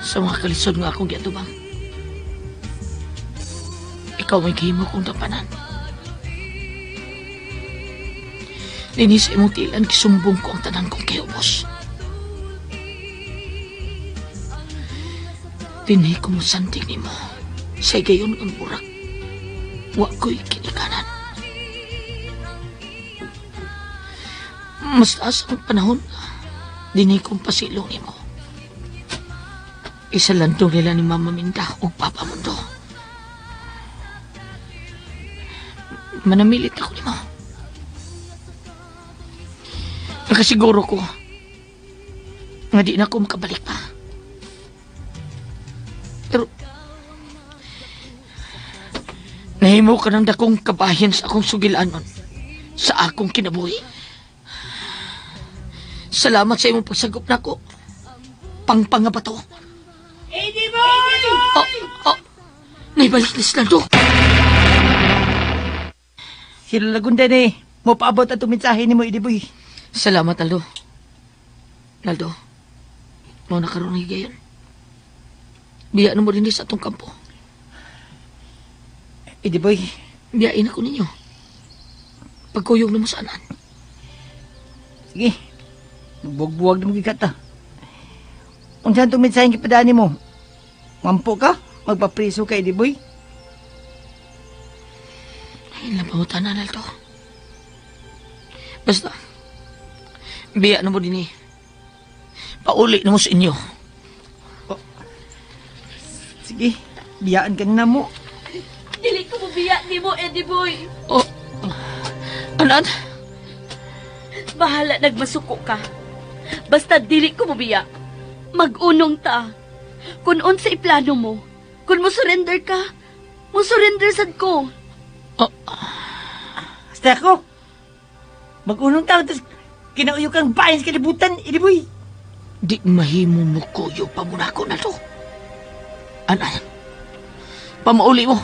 Sa mga kalisod nga akong giatubang, ikaw may gihimo kong tapanan. Dinhi sa imong tilan, gisumbong ko ang tanan kong kiubos. Dinhi ko mosandig nimo. Sa gayon ang burak, wa ko'y kinikanan. Mas taas ang panahon, dinhi kong pasilong nimo. Isa landong nila ni Mama Minda o Papa Mundo. Manamilit ako nimo. Nakasiguro ko nga di na ako makabalik pa. Pero Nahimo ka ng dakong kabahin sa akong sugilanon, sa akong kinabuhi. Salamat sa imong pagsagop nako. Pangpang nga bato. Eddie Boy! Oh, oh. Naibalik ni Naldo. Sila Lagunda ni, mo paabot at mensahe ni mo, Eddie Boy. Salamat, Naldo. Naldo, mo na karoon ng higayon. Biya na mo rin sa atong kampo. Eddie Boy. Biyain ako ninyo. Pagkuyog na mo sa anan. Sige. Magbuwag-buwag na magigata. Kung saan itong mensahe kipadani mo, mampo ka? Magpapriso ka, Eddie Boy? Ay, labaw tanan, Naldo. Basta, biya na mo din eh. Pauli na mo sa inyo. Oh. Sige, biyaan ka na mo. Dili ko mo biya ni mo, Eddie Boy. Oh, anan? Bahala nagmasuko ka. Basta dili ko mo biya. Mag-unong ta. Kung unsa iplano mo, kung mo surrender ka, mo surrender sad ko. Oh. Basta ako. Mag-unong ta, tapos kinauyo kang bayan sa kalibutan, Eddie Boy. Di mahimo mo kuyo pa muna ako na to. Anan, pamauli mo.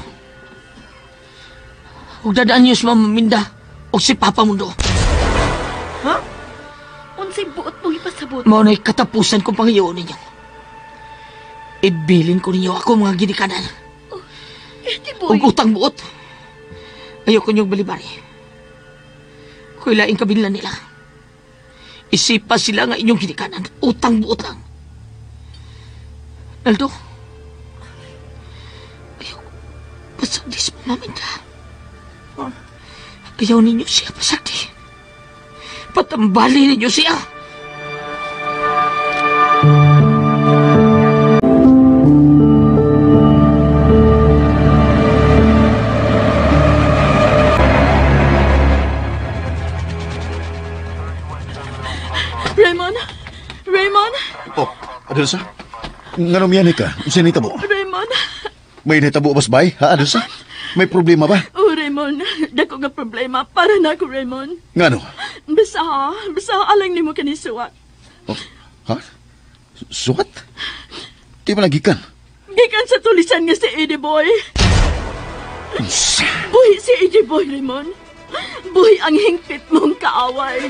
Huwag dadaan niyo si Mama Minda o si Papa Mundo. Ha? Unsay buot mong ipasabot? Mao na'y katapusan kong pangayoon ninyo. Ibilin ko ninyo ako mga ginikanan. Oh, Eddie Boy. Ug utang buot. Ayoko niyong balibari. Kuy laing kabinlan nila. Isipa sila nga inyong ginikanan. Utang buot lang. Naldo, ayoko pasagdi sa Mama Minda. Ayaw ninyo siya pasagdi. Patambali ninyo siya. Raymond! Raymond! Oh, Adelsa? Nganong yan ka? Unsa nitabo? Raymond! May nitabo bas bay? Ha, Adelsa? May problema ba? Oh, Raymond. Dako nga problema. Para na ako, Raymond. Ngano? Basta, basta alang nimo kani suwat. Oh, ha? Suwat? Di ba nagikan? Gikan sa tulisan nga si Eddie Boy. Unsa? Buhi si Eddie Boy, Raymond. Buhi ang hingpit mong kaaway.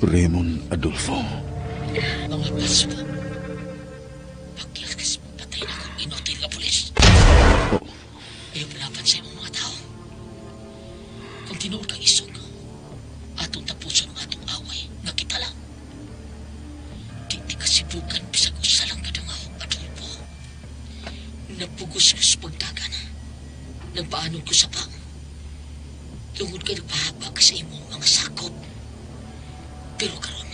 Raymond Adolfo. Mga paso. Paglakas mo, patay na kong inutil nga pulis. Oh. Ayaw palaban sa imong mga tao. Kung tinuod kang isog, atong tapuson ang atong away nga kita lang. Di ti kasibukan bisag usa lang kadungaw, Adolfo. Napugos ko sa pagdagan. Nagpaanod ko sa pang. Tungod kay nagpahaba ka sa imong mga sakop. Pero karon,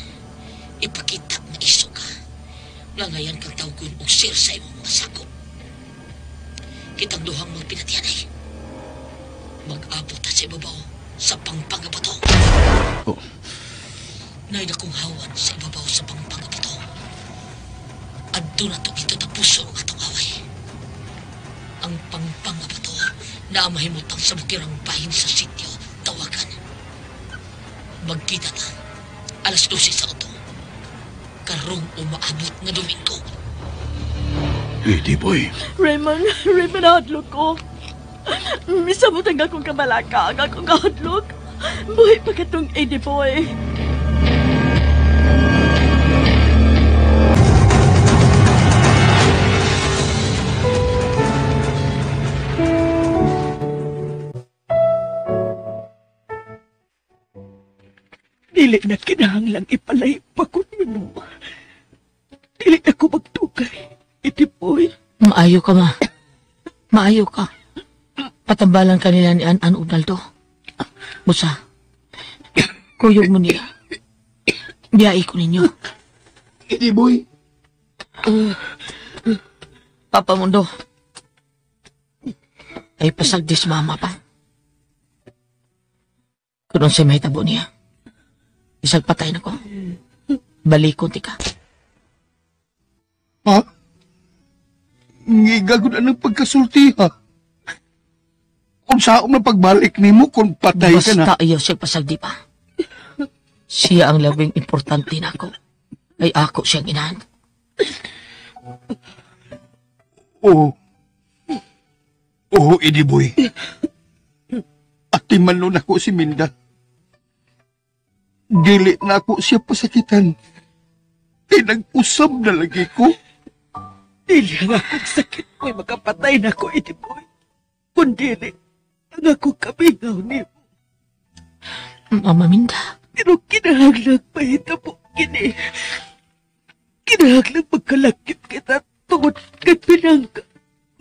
ipakita nga iso ka. Nga ngayon kang tawgon og sir sa imong mga sakop. Kitang duhang mga pinatianay. Mag-abot ta sa ibabaw sa pangpangabato. Oh. Nay na kong hawan sa ibabaw sa pangpangabato. Adto na to ito tapuson ang atong away. Ang pangpangabato na mahimutang sa bukirang bahin sa sityo tawagan. Magkita ta 12:00 sa auto. Karong umaabot nga Domingo. Eddie Boy. Raymond, Raymond, hadlok ko. Misabot ang akong kabalaka, ang akong kahadlok. Buhi pa katong Eddie Boy. Dili na kinahanglang ipalay pa ko nimo. Dili na ko magtugay. Eddie Boy. Maayo ka, ma. Maayo ka. Patambalan ka nila ni An-An ug Naldo. Busa, kuyog mo niya. Biyai ko ninyo. Eddie Boy. Papa Mundo. Ay pasagdi si mama pa. Kung siya mahitabo niya, isang patay na ko. Balikon ti ka. Ha? Ngigagod anang pagkasulti, ha? Kung saan na pagbalik nimo kung patay ka na. Basta ayaw siya pasagdi pa. Siya ang labing importante nako. Ay ako siyang inahan. Oo. Oo, Eddie Boy. Atiman nun ako si Minda. Dili na ako siya pasakitan. Pinag-usab na lagi ko. Dili ang akong sakit mo'y makapatay na ko, Eddie Boy. Kundili, ang akong kamingaw nimo. Mama Minda. Pero kinahanglang pahitabo kini. Kinahanglang magkalakip kita tungod kay pinangka.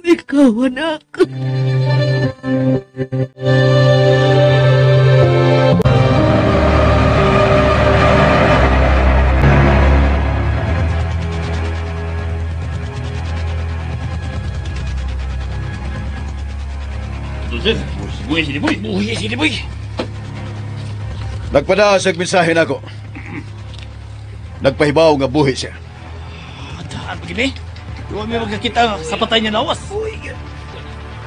Ikaw, anak. Buhi si Diboy. Buhi si Diboy. Nagpada sa mensahe nako. Nagpahibaw nga buhi siya. Daan pa gini. Huwag may magkakita sa patay niya lawas.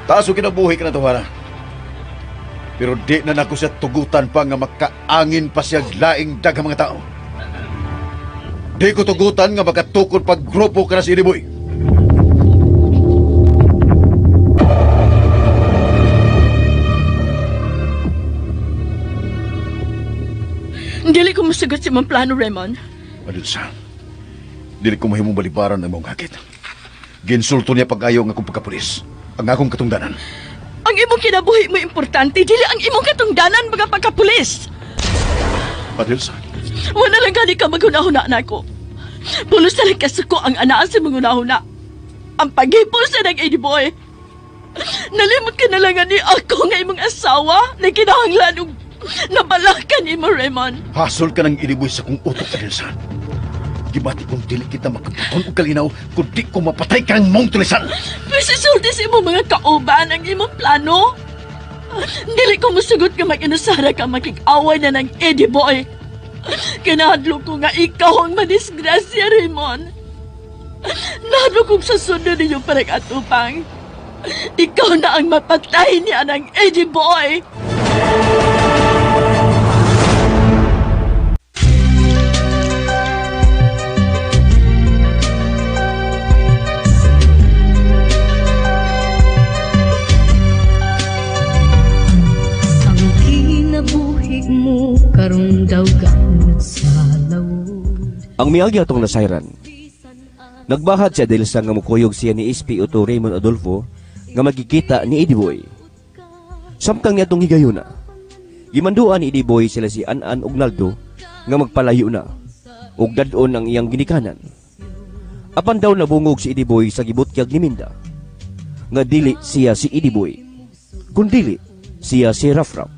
Taas o kinabuhi ka na tuwara. Pero di na nako siya tugutan pa nga makaangin pa siya laing daghang mga tao. Di ko tugutan nga makatukod pag grupo ka na si Diboy. Dili ko musugot sa imong plano, Raymond. Adilsa, dili ko mahimong balibaran ang mong hakit. Ginsulto niya pag-ayaw ang akong pagkapulis, ang akong katungdanan. Ang imong kinabuhi mo importante, dili ang imong katungdanan mga pagkapulis. Adilsa. Wala lang gani ka maghuna-huna na ako. Pulos na lang kasuko ang anaan sa manghuna-huna. Ang paghipos na ng Eddie Boy. Nalimot ka na lang ni ako nga imong asawa na kinahanglan og nabalakan imo, Raymond. Hasol ka ng Eddie Boy sa kong utok, Adilsa. Gibati kong dili kita makabuton og kalinaw kung di ko mapatay kang mong tulisan. Pwes isulti sa imong mga kauban ang imong plano. Dili ko musugot nga mag-inusara ka makig-away na ng Eddie Boy. Kinahadlok ko nga ikaw ang madisgrasya, Raymond. Nahadlok kong sa sunod ninyo parang atupang. Ikaw na ang mapatay niya ng Eddie Boy. Ang kinabuhi mo karong daw gamot sa lawod. Ang miagi atong nasayran. Nagbahad siya dahil sa nga mukuyog siya ni SPO2 Raymond Adolfo nga magkikita ni Eddie Boy. Samtang niya itong higayuna, gimanduan ni Eddie Boy sila si An-an ug Naldo nga magpalayo na ug dad-on ang iyang ginikanan. Apan daw nabungog si Eddie Boy sa gibutyag ni Minda nga dili siya si Eddie Boy, kundili siya si Rafraf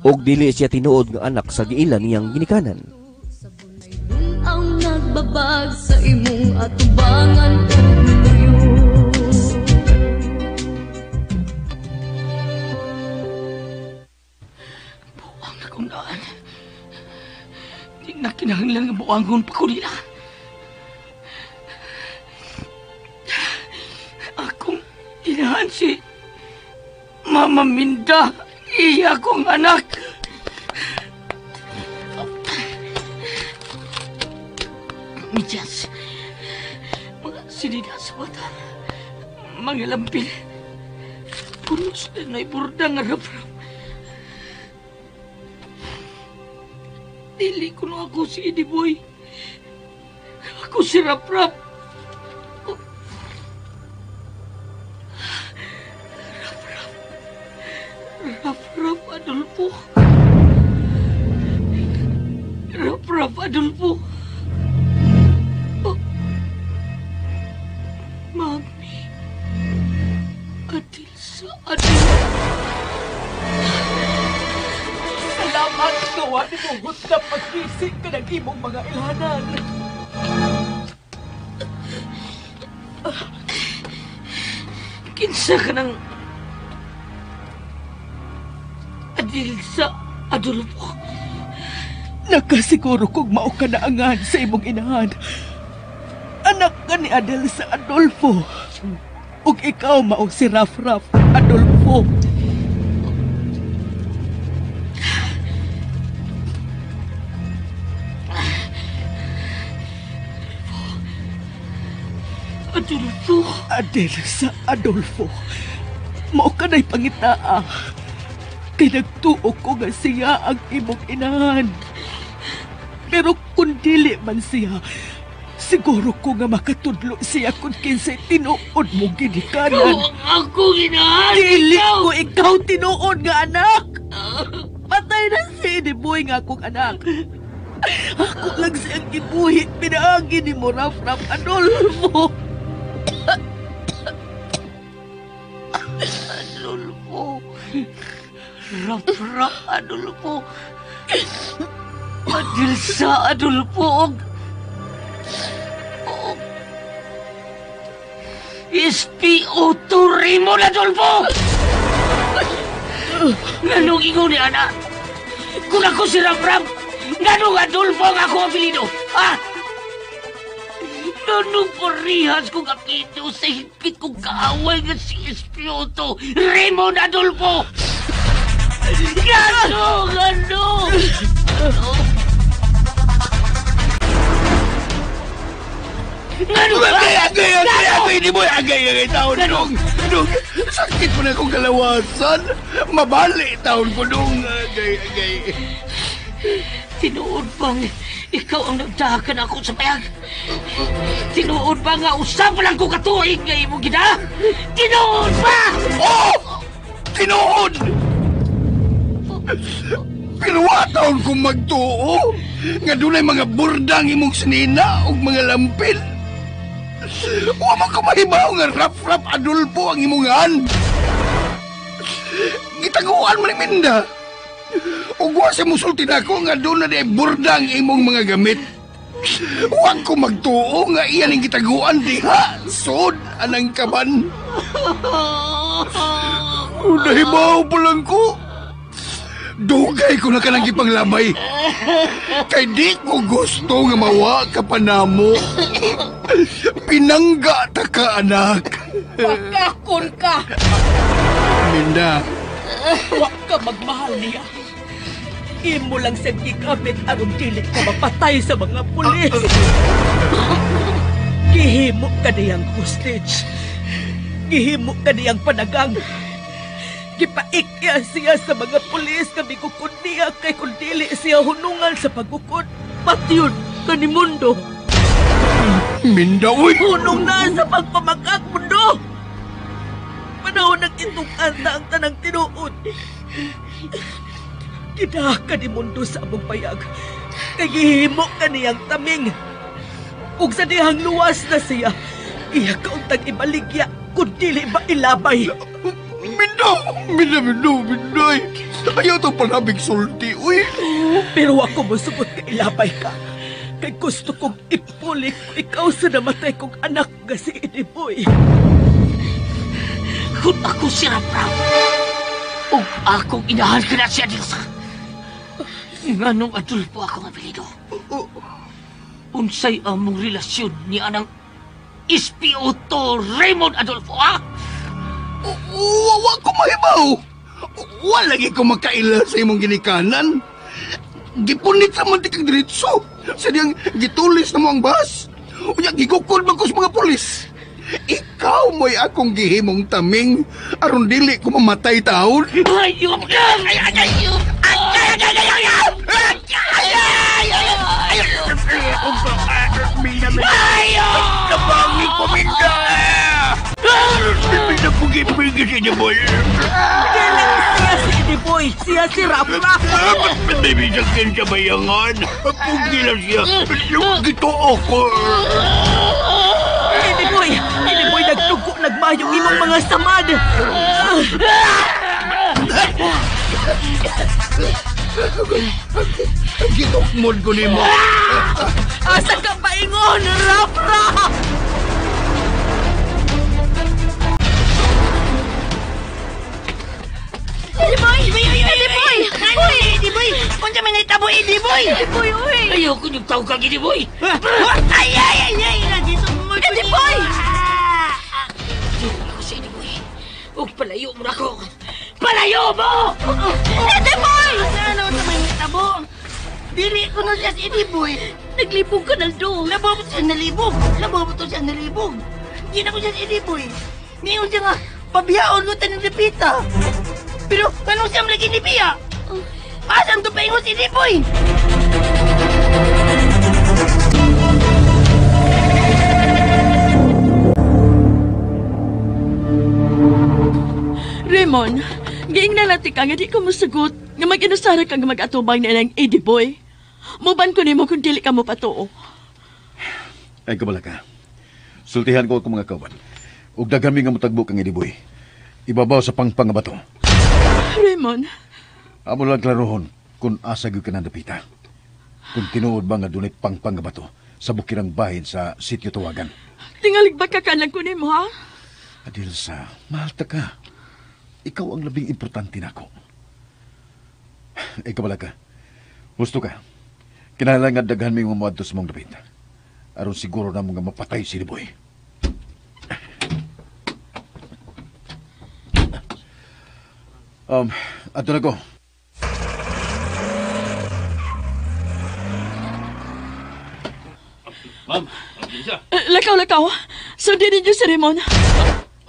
ug dili siya tinuod nga anak sa giila niyang ginikanan. Ang nagbabag sa imong atubangan ug tuyo. Buang akong daan. Di na kinahanglan nga buangon pa ko nila. Akong inahan si Mama Minda, iya kong anak. Midyas, mga sinida sa bata, mga lampil, punos na naiburda nga rap-rap. Dili ko na ako si Eddie Boy. Ako si Rap-Rap. Rap-Rap. Rap-Rap Adolfo. Rap-Rap Adolfo. Oh. Mami. Adilsa Adolfo. Salamat gawa ni mong na pagkisig ka ng imong mga ilhanan. Kinsa ka ng Adilsa Adolfo. Nakasiguro kong mao ka naangan sa imong inahan. Anak ka ni Adelsa Adolfo. Ug ikaw mao si Raf-Raf Adolfo. Adolfo. Adelsa Adolfo. Mao ka na'y pangitaa. Kay nagtuo ko nga siya ang imong inahan. Pero kung dili man siya, siguro ko nga makatudlo siya kung kinsay tinuod mo ginikanan. Ikaw ang akong inahan! Dili ko ikaw tinuod nga anak! Patay na si Eddie Boy nga akong anak. Ako lang siyang gibuhi, pinaagi ni mo, Raf-Raf Adolfo. Adolfo. Raf-Raf Adolfo. Adelsa Adolfo. SPO2 Raymond Adolfo! Nganong ingon ni anak? Kung ako si Raf-Raf, nganong Adolfo ang ako apelido? Ha? Nganong parehas kong apelido sa higpit kong kaaway nga si SPO2 Raymond Adolfo? Nganong? Nganong? Ngano ba? Agay, agay, agay, di mo, agay, agay, taon, dong. Dong, sakit mo na akong kalawasan. Mabali, taon ko, dong. Agay, agay. Tinuod bang ikaw ang nagdahakan ako sa payag? Tinuod ba nga usap lang ko katuig nga imong gina? Tinuod ba? Oh! Tinuod! Pero wa taon kong magtuo nga dunay mga burdang imong sinina ug mga lampin. Wa man ko mahibaw nga Raf-Raf Adolfo ang imungan. Gitaguan man ni Minda. Ug wa sa musulti nako nga doon na di burdang imong mga gamit. Wa ko magtuo nga iyan ang gitaguan diha. Sod anang kaban. Nahibaw pa lang ko. Dugay ko na kanang gipanglamay. Kay di ko gusto nga mawa ka pa namo. Pinangga ta ka, anak. Pagkakon ka! Minda. Wa ka magmahal niya. Imo lang siyang gigamit aron dili ka mapatay sa mga pulis. Gihimo ka niyang hostage. Gihimo ka niyang panagang. Gipaikya siya sa mga pulis kami kukod niya kay kung dili siya hunungan sa pagkukod. Patyon ka ni Mundo. Minda, uy! Hunong na sa pagpamakak, Mundo! Panahon ng itong anta ang tanang tinuod. Ginaha ka ni Mundo sa among payag. Kay gihimo ka niyang taming. Ug sa dihang luwas na siya, iya ka untang ibaligya kung dili ba ilabay. Minda! Minda, Minda, Minda! Ayaw itong panabig sulti, uy! Pero ako mosugot ka ilabay ka. Kay gusto kong ipulik ko ikaw sa namatay kong anak nga si Eddie Boy. Kung ako si Raf-Raf, ug akong inahan ka na si Adelsa. Nganong Adolfo akong apelido? Unsay among relasyon ni anang SPO2 Raymond Adolfo, ha? Wa ko mahibaw. Wa lagi ko makaila sa imong ginikanan. Gipunit sa man kang diretso. Sa diyang gitulis na mo ang bus. Unya gigukod man ko sa mga pulis. Ikaw mo'y akong gihimong taming aron dili ko mamatay taon. Ayop ka! Ayop! Ayop! Nabangi ko, Minda! Minda ko gipigis si Eddie Boy. Dili siya si Eddie Boy. Siya si Raf-Raf. Baby, sakit sa bayangan. Pugi lang siya. Gitoo ko. Eddie Boy! Eddie Boy, nagdugo, nagmayong imong mga samad. Gitukmod ko nimo. Asa ka paingon, Raf-Raf? Eddie Boy! Eddie Boy! Uy! Eddie Boy! Unsa may nahitabo, Eddie Boy? Eddie Boy, uy! Ayaw ko niyong tawag kang Eddie Boy! Ay, ay, ay, ay! Nandito mo! Palayo mo na ako! Palayo mo! Eddie Boy! Ano sa may mitabo? Dili ko na siya si Eddie Boy. Naglibog ka, Naldo. Labaw mo siya nalibog. Labaw mo to siya nalibog. Hindi na ko siya si Eddie Boy. Ngayon siya nga, pabiyaon ko tanong dipita. Pero anong siya lagi ni Pia? Asan to paingon si Eddie Boy? Raymond, giing nalati ka nga di ko musugot nga mag-inusara ka nga mag-atubang na ilang Eddie Boy. Muban ko nimo kung dili ka mo patuo. Ay, kabala ka. Sultihan ko akong mga kawan. Ug daghan mi nga motagbo kang Eddie Boy. Ibabaw sa pangpang nga bato. Raymond. Amo lang klarohon kung asa gyud ka nandapita. Kung tinuod ba nga dunay pangpang nga bato sa bukirang bahin sa sitio Tawagan. Tingalig ba kakalang ko nimo, ha? Adilsa, mahal ta ka. Ikaw ang labing importante nako. Ikaw bala ka. Gusto ka. Kinahanglan nga daghan mi mga moadto sa mong dapit. Aron siguro na mga mapatay si Liboy. Ato na ko. Ma'am, Adilsa. Lakaw, lakaw. Sundin ninyo si Raymond.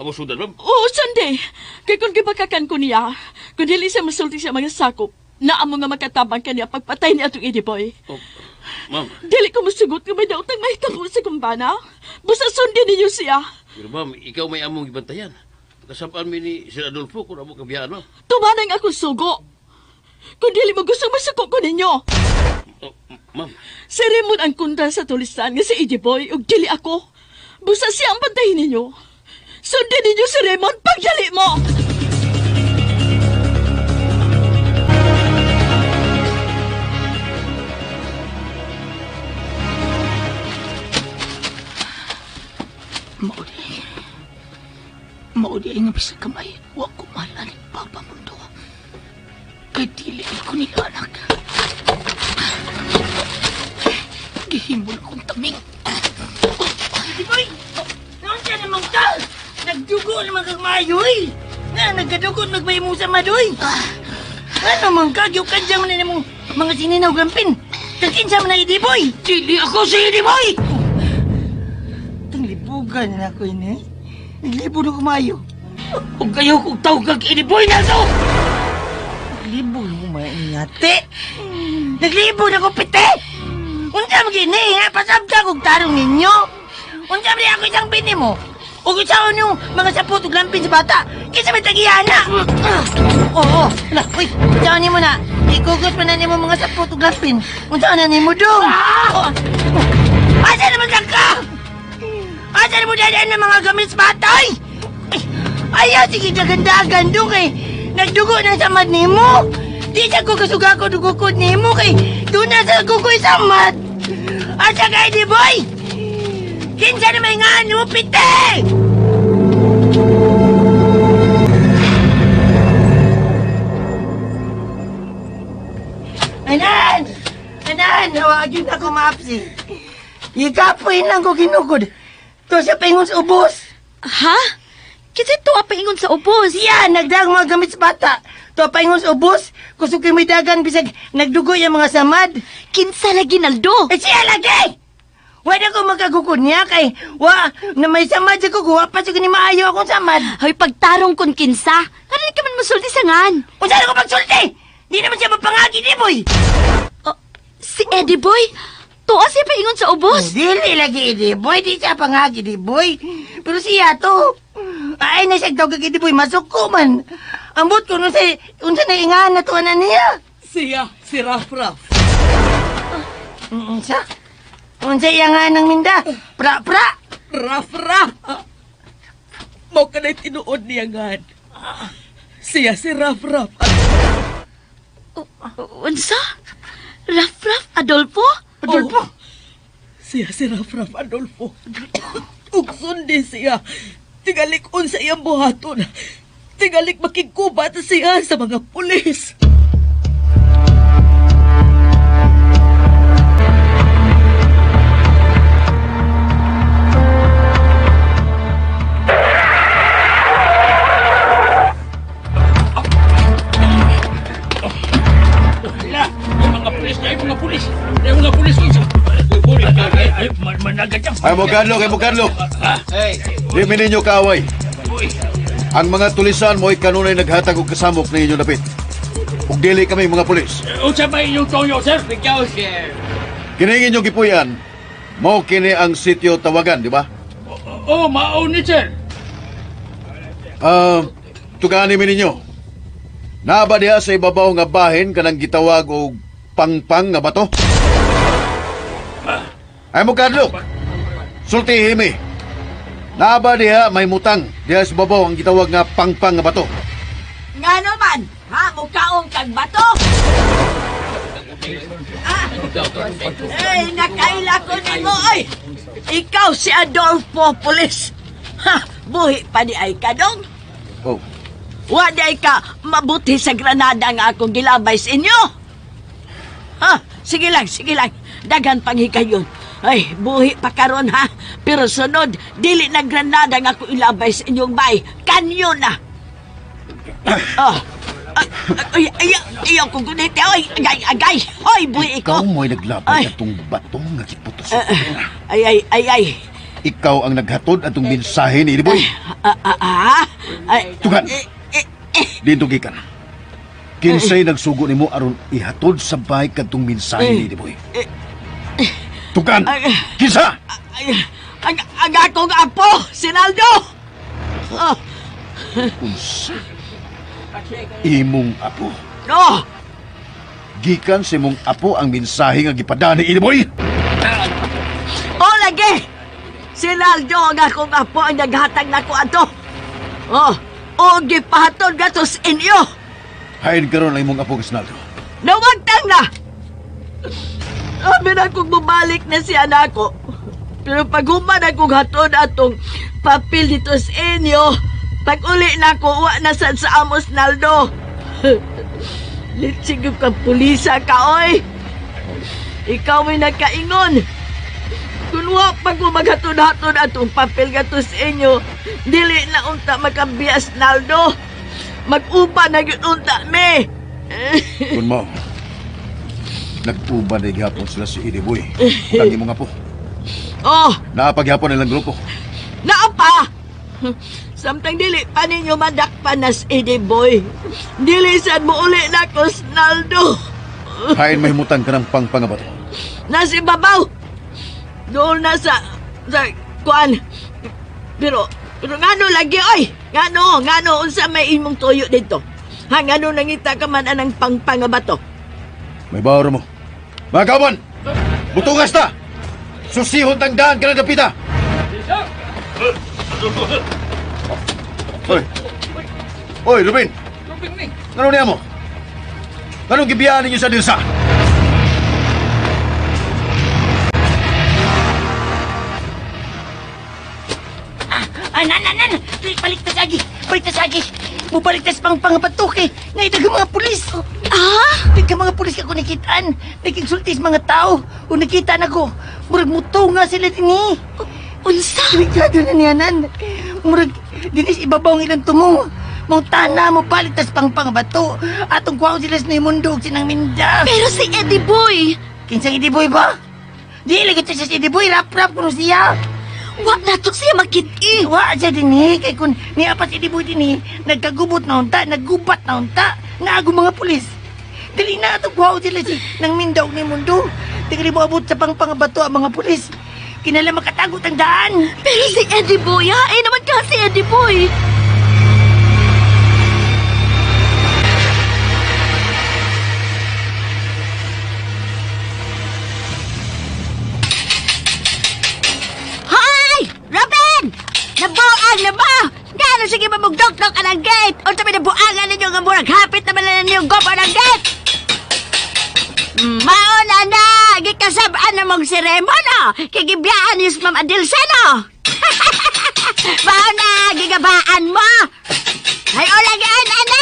Amo sundan, ma'am? Oo, sundi. Kay kung gibakakan ko niya, kung dili siya masulti sa mga sakop, naamo nga makatabang kaniya pagpatay ni atong Eddie Boy. Oh, ma'am. Dili ko musugot nga may daotang mahitabo sa kumbana. Busa sundin ninyo siya. Pero ma'am, ikaw may among ibantayan. Kasapaan mi ni Sir Adolfo kung amo kabiyaan, ma'am. Tumanang ako sugo. Kung dili mo gusto masuko ko ninyo. Oh, ma'am. Si Raymond ang kunda sa tulisan nga si Eddie Boy ug dili ako. Busa siya ang bantayin ninyo. Sundin ninyo si Raymond pagdali mo! Maudi ay nga bisag kamay. Wa ko mahal ni Papa Mundo. Kay dili ko nila anak. Gihimol akong taming. Eddie Boy! Noon siya namang ka! Nagdugo naman kag maayo, eh! Nga, nagkadugo magbaymo sa madoy! Ano man ka? Gyukan siya man na mong mga sininaw gampin! Kakinsa man na Eddie Boy! Dili ako si Eddie Boy! Itong libugan na ako ini. Naglibo na kumayo. Huwag kayo kung tawag kag Eddie Boy na to! Naglibo na kumayo niyate! Naglibo na ko pite! Unsa man gini, ha? Pasabta kog tarong ninyo! Unsa man ako isang bini mo? O kung saan yung mga sapot ug lampin sa bata? Kinsa may tagiyana? Oo, ala, uy, unsa ni mo na? Ikugot man na nimo mga sapot ug lampin. Unsa na nimo dong? Asa naman lang ka? Asa na mo dadaan ng mga gamit sa bata, ay? Ayaw, sige, dagandagan dong kay nagdugo ng samad nimo. Di siya ko kasuga ko dugukod nimo kay doon na sa kukoy samad. Asa ka, Eddie Boy? Kinsa na may nga ano, pite! Anan! Anan! Nawagin ako maapsi. Ikapoy lang ko ginugod. To siya paingon sa ubos. Ha? Kasi to paingon sa ubos. Siya, nagdaang mga gamit sa bata. To paingon sa ubos. Kusog kay may dagan, bisag nagdugo yung mga samad. Kinsa lagi, Naldo? Eh, siya lagi! Wala ko magkagukod niya kay wa na may samad sa kukuha pa sa ni maayo akong samad. Hoy, pagtarong kun kinsa. Karon ka man musulti sa ngan. Unsa na ko pagsulti? Di naman siya mapangagi, Eddie Boy. Oh, si Eddie Boy? Tuwa siya paingon sa ubos. Dili lagi, Eddie Boy. Di siya pangagi, Eddie Boy. Pero siya to. Ay, na siya tawag Eddie Boy. Masuko man. Ambot ko nun sa, unsa na ingahan na tuwa na niya. Siya, si Raf Raf. Unsa? Unsa iya nga ng minda? Pra-pra! Raf Raf! Mao ka na'y tinuod niya nga. Siya si Raf Raf. Unsa? Raf Raf Adolfo? Adolfo? Oh, siya si Raf Raf Adolfo. Ug sundi siya. Tingalik unsa iyang buhaton. Tingalik makigkubat siya sa mga pulis. Ay mo kadlok, ay mo kadlok. Di mi ninyo kaaway. Ang mga tulisan mo'y kanunay naghatag og kasamok na inyong dapit. Ug dili kami mga pulis. Unsa ba inyong toyo, sir? Ikaw, sir. Kining inyong gipuyan, mao kini ang sitio tawagan, di ba? Oh, mao ni, sir. Tugani mi ninyo. Naa ba diha sa ibabaw nga bahin kanang gitawag og pangpang nga bato? Ay mo kadlok. Sultihi mi. Naa ba diha may mutang diha sa ibabaw ang gitawag nga pangpang nga bato? Ngano man? Ha, mukaong kag bato? Ah, ay, nakaila ko nimo ay. Ikaw si Adolfo Pulis. Ha, buhi pa di ay kadong. Oh. Wa di ay ka mabuti sa granada nga akong gilabay sa inyo. Ha, sige lang, sige lang. Daghan pang hikayon. Ay, buhi pa karon ha. Pero sunod, dili na granada nga ako ilabay sa inyong bay. Kanyo na. Oh. Ay, ay, ayaw kong guniti. Ay, agay, agay. Ay, buhi ko. Ikaw mo'y naglabay atong batong nga giputos. Ay, ay, ay, ay. Ikaw ang naghatod atong mensahe ni Iliboy. Ay, Tugan. Dito gikan. Kinsay nagsugo nimo aron ihatod sa bahay kadtong mensahe ni Iliboy. Tugan. Kinsa? Ang akong apo, si Naldo. Oh. Unsa? Imong apo. No. Gikan sa imong apo ang mensahe nga gipadani ni Iliboy. Oh, lagi. Si Naldo ang akong apo ang naghatag nako ato. Oh, o gipahatod gato sa inyo. Hain karon ang imong apo si Naldo. Nawagtang na. Abi na kung bumalik na si anak ko. Pero pag human akong hatod atong papel dito sa inyo, pag uli na ako, wa na sad sa Amos Naldo. Litsig yung kang pulisa ka, oy. Ikaw may nagkaingon. Kung wa pa ko maghatod-hatod atong papel gato sa inyo, dili na unta makabiyas, Naldo. Mag-upa na yun unta, me. Kun mo, nag-uba na gihapon sila si Iliboy. Ang imong apo. Oh. Naapaghapon nilang grupo. Naapa! Samtang dili pa ninyo madakpan na si Eddie Boy. Dili sad mo uli na ko, Naldo. Hain mahimutan ka ng pangpangabato. Nasa ibabaw. Doon na sa kuan. Pero ngano lagi, oy? Ngano, unsa may imong tuyo dito? Ha, ngano nangita ka man anang pangpangabato? May bawro mo. Mga kauban, butungas ta! Susihon tang daan ka na dapita! Oy! Oy, Rubin! Ano niya mo? Anong gibiyaan ninyo sa Dilsa? Anan! Balik ta sagi! Balik ta sagi! Mubalik tas pangpangabatok eh! Ngayon ang mga pulis! Ah? Nagka mga pulis ka ko nakitaan! Nagkigsultis mga tao! O nakita na ko! Murag muto nga sila din eh! Unsa? Delikado na niyanan! Murag dinis ibabaw ang ilang tumong! Mong tana mo balik tas pangpangabato! Atong kuha sila sa mundo og sinang minda! Pero si Eddie Boy! Kinsang Eddie Boy ba? Di lagi siya si Eddie Boy! Rap-rap kuno siya! Wa na to siya makit-i. Wa siya din eh. Kay kung niya pa si Eddie Boy din eh, nagkagubot na unta, naggubat na unta, naago mga pulis. Dali na atong kuha sila si nang minda og ni mundo. Tingli mo abot sa pangpangabato ang mga pulis. Kinala makatagot ang daan. Pero si Eddie Boy, ha? Ay naman ka si Eddie Boy. Hoy! Robin! Nabuang na ba? Gano'n sige mamugdok-dok ang gate? O sabi nabuangan ninyo nga murag hapit naman na ninyong gopo ng gate? Mauna na! Gikasabaan na mong si Raymond, no? Kigibiyaan ni Ma'am Adilsa, no? Mauna! Gigabaan mo! Ay, o lagi, ana!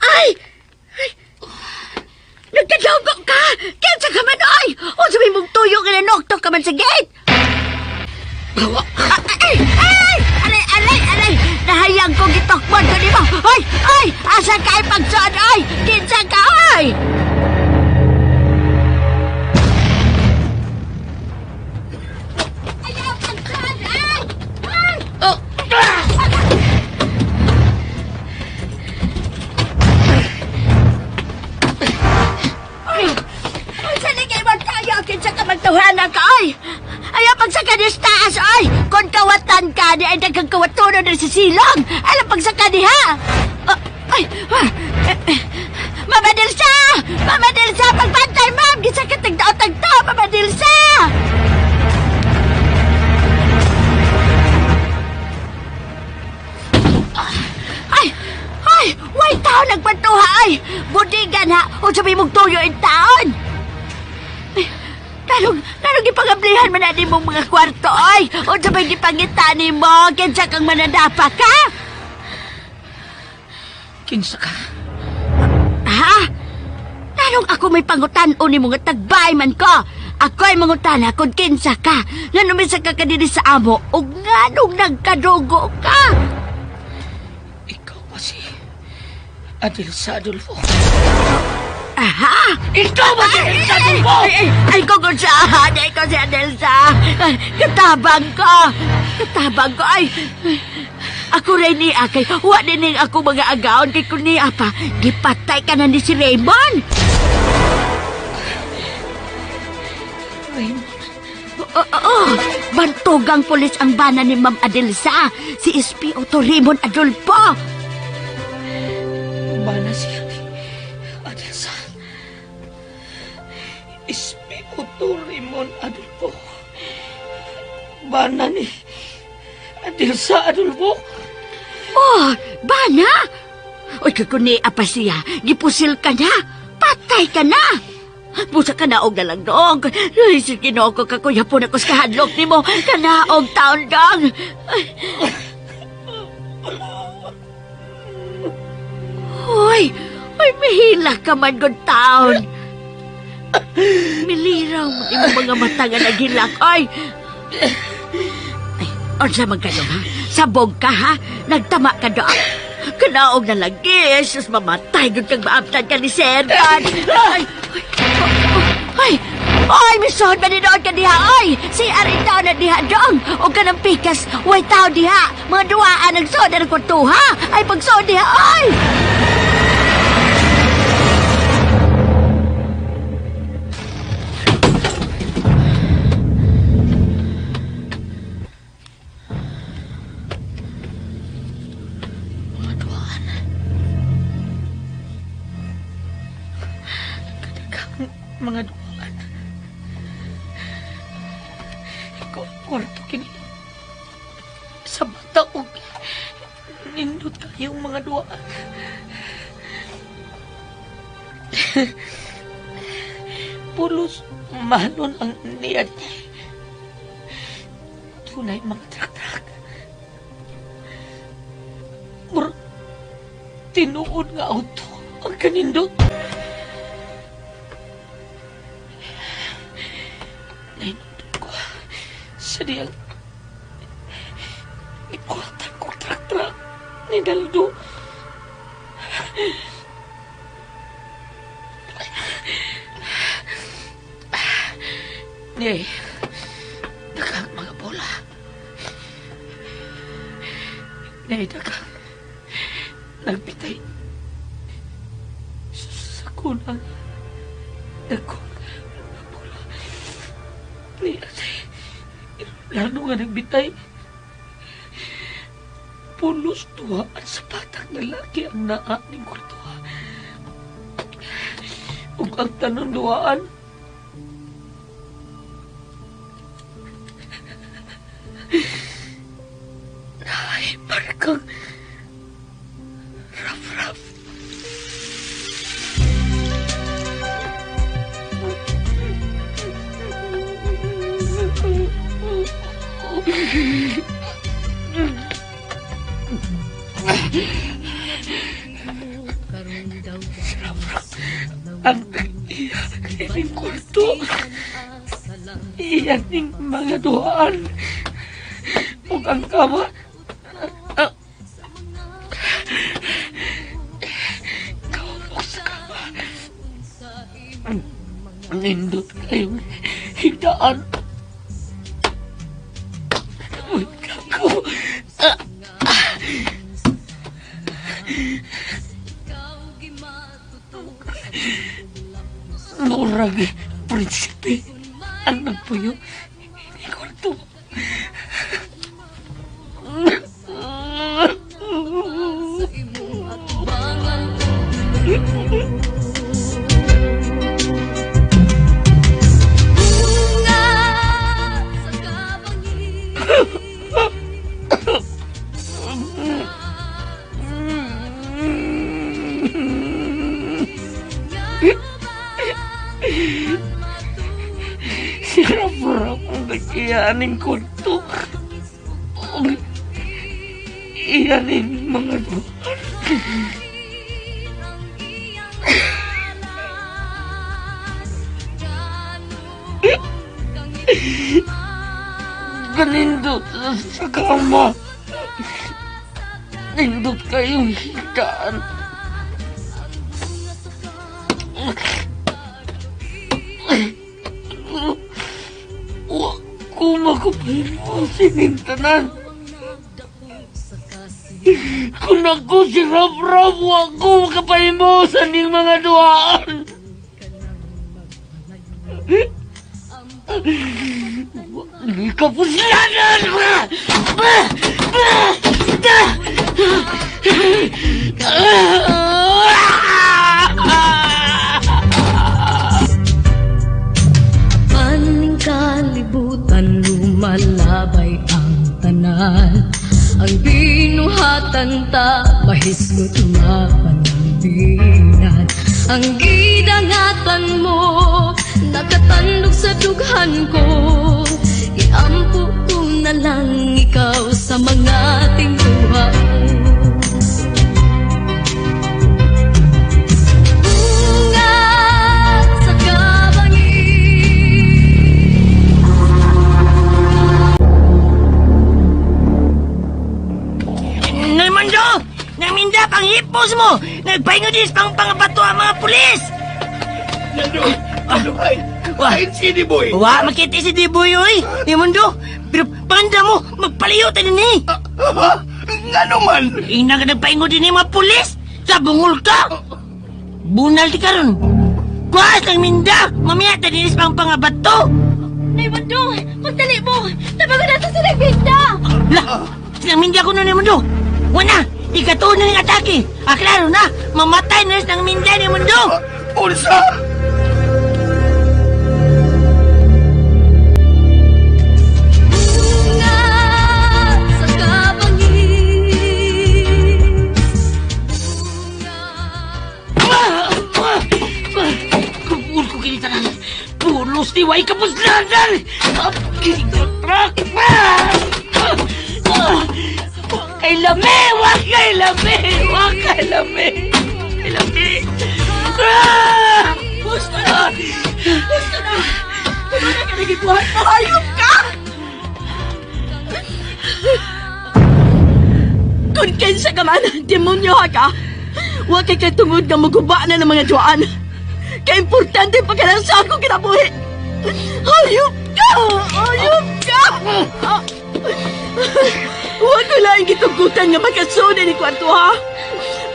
Ay! Nagkadlogo ka! Kinsa ka man, oy! O sabi mong tuyo ka na noktok ka man sa gate! Ay! Ay! Alay! Alay! Alay! Sayang kong gitokmon ko nimo. Ay! Ay! Asa ka ipagsuod? Ay! Kinsa ka? Ay! Ayaw pagsuod! Ay! Ay! Oh. Ay! Unsa ni kay magtayo? Kinsa ka magtuhanan ka? Ay! Ayaw pagsaka ni taas, ay! Kung kawatan ka ni ay daghang kawatunon na si Silong! Alam pagsaka ni ha! Ay! Mama Delsa! Mama Delsa! Pagbantay, ma'am! Gisakit nagdaotag to! Mama Delsa! Ay! Ay! Way tao nagpantuha, ay! Budigan ha! O sabi mong tuyo in taon! Ay, Nanong gipangablihan man na mong mga kwarto, ay! O sabay gipangita ni mo, kinsa kang mananapa ka? Kinsa ka? Ha? Nanong ako may pangutan-o ni mga tagbay man ko? Ako'y mangutana kung kinsa ka. Nanumisa ka kadiri sa amo, o nganong nagkadugo ka? Ikaw ba si Adelsa Adolfo? Aha! Ikaw ba si Adelsa Adolfo? Ay, kung usahan, ay ko si Adelsa. Katabang ko. Katabang ko, ay. Ako rin ni Akay. Wa din ako mga agaon kay kun niya pa. Gipatay ka na ni si Raymond. Raymond? Oo, bantugang pulis ang bana ni Ma'am Adelsa. Si SPO2 Raymond Adolfo. Bana siya ni Adelsa. SPO2 Raymond Adolfo. Bana ni Adelsa Adolfo. Oh, bana? Uy, kakuni apa siya. Gipusil ka na. Patay ka na. Busa ka naog na lang doong. Ay, sige no, ko kakuya po na ko sa kahadlok ni mo. Kanaog taon dong. Uy, uy, mahila ka man good taon. Miliraw mo imong mga mata nga naghilak. Ay, ay, unsa man ka dong, ha? Sabog ka, ha? Nagtama ka doon. Kanaog na lagi. Jesus, mamatay. Gud kang maabtan ka ni Sir God. Ay, ay, ay, misuhod ba ni doon ka diha? Ay, si Arin tao na diha doon. O ka ng pikas, way tao diha. Mga duwaan ang soda ng kwartuha. Ay, pagsood diha, ay! Mga duwaan. Ikaw ang kwarto kini. Sa bata og nindot kayong mga duwaan. Pulos mahalon ang niyad. Tunay mga trak-trak. Murag tinuod nga auto ang kanindot. Nainundot ko sa diyang ikuatan ko trak-trak ni Daldo. Ni, daghang mga bola. Ni, daghang nagbitay sa kunang daghang bola. Ni, lalo nga nagbitay. Pulos tuwa at sa batang lalaki ang naa ning kwartuha. Ug ang tanon duwaan, naay markang raf-raf. Ang ining kwarto, iyan ning mga duhaan, ug ang kama, Nindot kayo higdaan. Ako. Murag prinsipe ang nagpuyo. Hindi ko ito. Iyaning kunto. Iyaning mga duhan. Ganindot sa kama. Nindot kayong higaan. Sinintanan. Kung ako si Rob-Rob, wag ko makapahimo sa ning mga duhaan. Hindi ka puslanan! Paning kalibutan, lumalabay ang tanan. Ang binuhatan ta, mahisgot mapanambinan. Ang gidangatan mo, nakatandog sa dughan ko. Iampo ko na lang ikaw sa mga tinguha ko. Naminda, panghipos mo! Nagpahingodis pang pangabato ang mga pulis! Nando! Nando, kain! Kain si Diboy! Wa, makita si Diboy, oy! Mundo! Pero panganda mo, magpaliyo tayo ni! Ha? Nga naman! Ina ka nagpahingo din mga pulis! Sa bungol ka! Bunal di karon! Kuwas lang minda! Mamaya tadinis pang pangabato! Nay, Mundo! Pagdali mo! Tabago na ito silang minda! La! Silang minda ko nun, Mundo! Wala! Ikatuon na ng atake! Ah, klaro na! Mamatay na ng minda ni Mundo! Unsa! Bunga sa kabangis. Kubur ko kinitanan! Pulos ni Way kapuslanan! Kinitrak! Kay lami! Wag kay lami! Wag kay lami! Kay lami! Gusto na! Gusto na! Ano na ka nagibuhat? Hayop ka! Kung kinsa ka man, demonyo ka! Huwag kay katungod nga maguba na ng mga duwaan. Kaya importante pa ka lang sa akong kinabuhi. Hayop ka! Hayop ka! Huwag ko lang gitugutan nga makasunod ni kwarto, ha?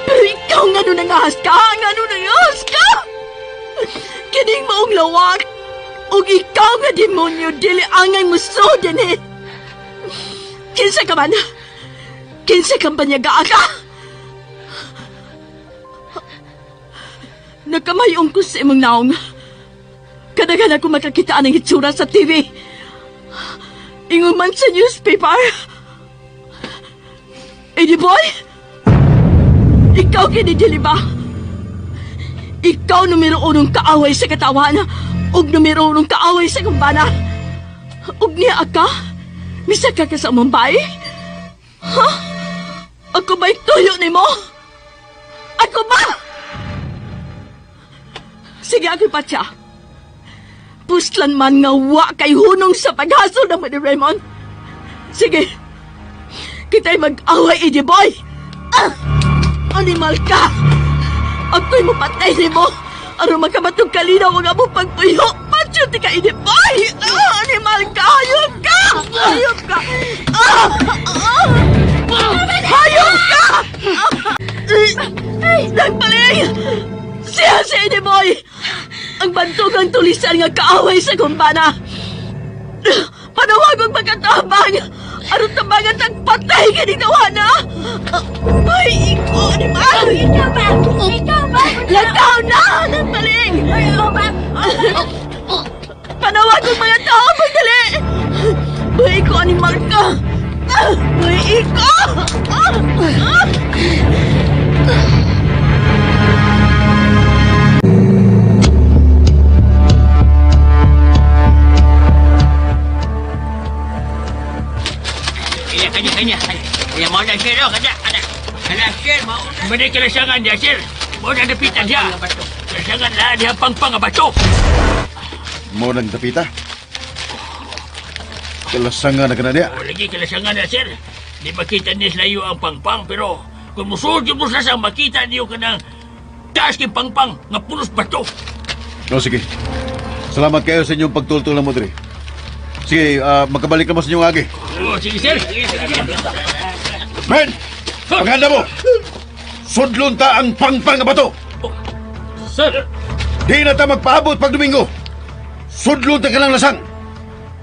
Pero ikaw nga nun nangahas ka! Nga nun nangahas ka! Kining maong lawak! Ug ikaw nga demonyo, dili angay musod din eh! Kinsa ka man? Kinsa kang banyaga ka? Nagkamayong ko sa imong naong. Kadaghan ako makakita ng hitsura sa TV. Ingon man sa newspaper. Eddie Boy? Ikaw kinidili ba? Ikaw numero unong kaaway sa katawan ug numero unong kaaway sa kumbana. Ug niya ka? Misaka ka sa Mumbai? Ha? Ako ba'y tuyo ni mo? Ako ba? Sige, ako'y patya. Puslan man nga wa kay hunong sa paghasol na mo ni Raymond. Sige, kita'y mag-away, Eddie Boy! Ah! Animal ka! Ako'y mapatay ni mo! Aron makamatog kalinaw ang among pagpuyo. Patyon ti ka ini, boy! Animal ka! Hayop ka! Hayop ka! Hayop ka! Nagpaling! Siya si Eddie Boy! Ang bantugang tulisan nga kaaway sa kumbana! Panawag ang magkatabang! Aron tabangan tagpatay ka ni Tawana! Ay, ikaw, animal! Ikaw ba? Ikaw ba? Lakaw na! Nagpaling! Ikaw ba? Panawag ang mga tao! Magdali! Buhay ko, animal ka! Buhay ko! Kanya. Kanya mau na share kanya. Kana share mau. Mene kelasangan dia share. Mau na dapitan dia. Kelasangan lah dia pangpang bato. Mau nang dapita? Kelasangan na kana dia. Oh, lagi kelasangan dia share. Di makita ni layo ang pangpang pero kung musulod mo sa makita niyo kanang taas kay pangpang nga pulos bato. Oh, sige. Salamat kayo sa inyong pagtultol na mo diri. Sige, magkabalik na mo sa inyong agi. Oh, sige, sir. Sige. Men! Paghanda mo! Sudlon ta ang pangpang na bato! Oh, sir! Di na ta magpaabot pag Domingo! Sudlon ta ka lang lasang!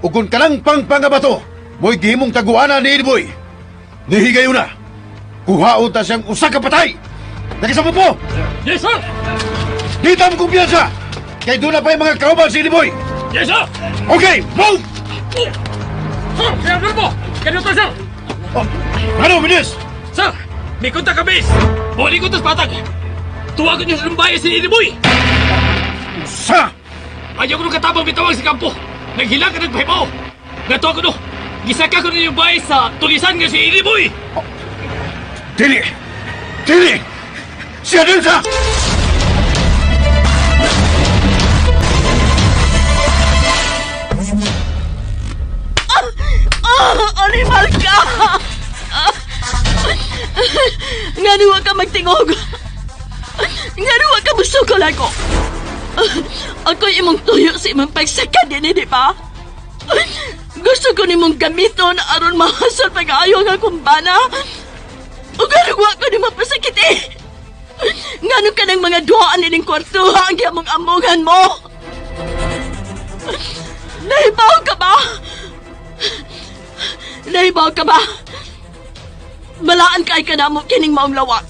O kung kanang pangpang na bato, mo'y gihimong taguana ni Edboy! Nihigayo na! Kuhaon ta siyang usa ka patay! Nakisama po! Yes, sir! Di ta mo kumpiyansa! Kay doon na pa yung mga kauban si Edboy! Yes, sir! Okay, move! Sir, sir, mo! Ganito, sir! Oh, ano, bilis? Sir, may kontak ka, base! Boli ko tas patag! Tuwagan niyo sa lumbayan si Iniboy! Sa! Ayaw ko nung katabang bitawang si Kampo! Naghila ka nagpahimaw! Gato ako no! Gisaka ko ninyo bahay sa tulisan nga si Iniboy! Oh, dili! Dili! Siya din sa! Animal ka! Ngano ka magtingog? Ngano ka musukol ako? Ako'y imong tuyo sa imong pagsaka din, di ba? Gusto ko nimong gamiton aron mahasol pag-ayo nga kumbana. O gano'n wa ko nimo pasakit eh. Ngano ka ng mga duhaan nining kwarto ang giyamong amungan mo? Nahibaw ka ba? Nahibaw ka ba? Malaan kay ka na mo kining maong lawak.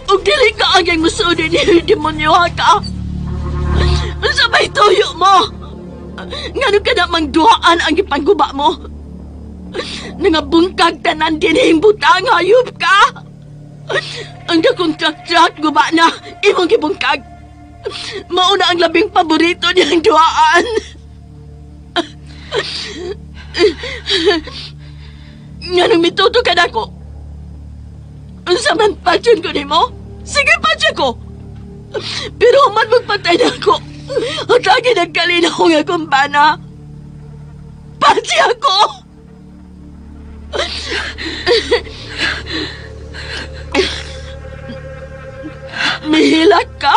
Ug dili ka agay musudi ni demonyo ka. Unsa may tuyo mo? Ngano ka na mangduhaan ang gipangguba mo? Nangabungkag tanan dinhing butang hayop ka. Ang dakong truck-truck guba na imong gibungkag. Mauna ang labing paborito niyang duhaan. Nganong mituto ka na ko? Unsa man patyon ko nimo? Sige, patyon ko! Pero man magpatay na ako. At lagi nagkalinaw nga kumbana. Patsi ako! Mihilak ka?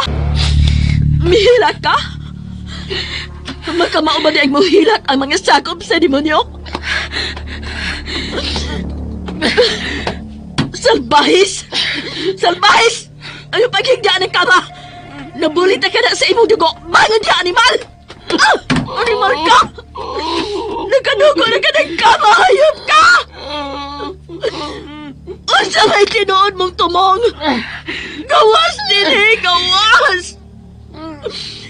Mihilak ka? Makamao ba di ang muhilak ang mga sakop sa demonyo? Salbahis! Salbahis! Ano paghigdaan ng kama? Nabulit na ka na sa imong dugo! Bangon niya, animal! Ah! Animal ka! Nakadugo na ka ng kama! Hayop ka! Unsa may tinuod mong tumong? Gawas din eh! Gawas!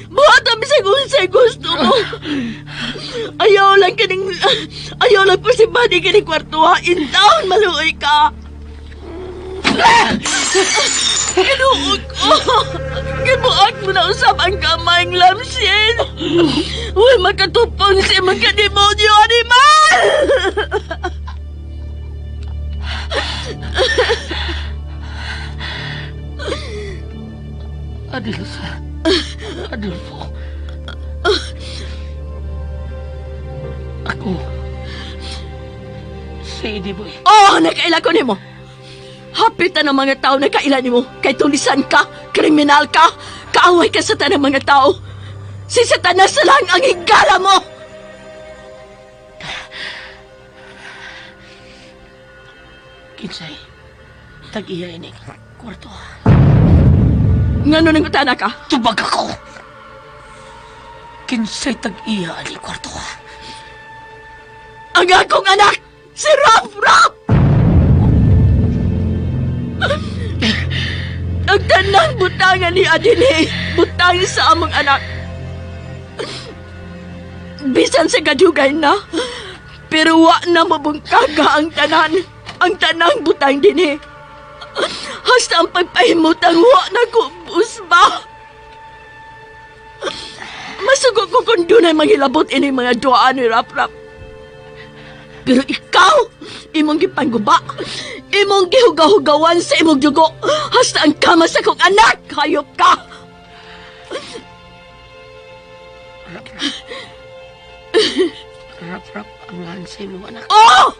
Buhat ang bisag unsay gusto mo. Ayaw lang kining... Ayaw lang po si Buddy kining kwarto ha. In town, maluoy ka. Ginuog ko. Gibuak mo na usap ang kamayng lamsin. Uy, makatupong si magkademonyo, animal! Adilsa. Adolfo. Ako. Si Eddie Boy. Oh, nakaila ko nimo. Hapitan ang mga tao nakaila nimo. Kay tulisan ka, kriminal ka, Kaaway ka sa tanang mga tao. Si Satanas lang ang higala mo! Kinsay, tag-iya ini kwarto. Ngano nang utana ka? Tubag ako! Kinsay tag-iya ani kwarto. Ang akong anak! Si Rap Rap! Ang tanang butangan ni Adine, butang sa among anak. Bisan sa kadugay na, pero wa na mabungkaga ang tanan, ang tanang butang dinhi. Hasta ang pagpahimutang wa na kubos ba? Masugo ko kung dunay manghilabot ini mga duaan ni Rap Rap. Pero ikaw, imong gipangguba, imong gihugahugawan sa imong dugo, hasta ang kama sa kong anak, hayop ka! Rap Rap. Rap Rap ang ngalan sa imong anak. Oh!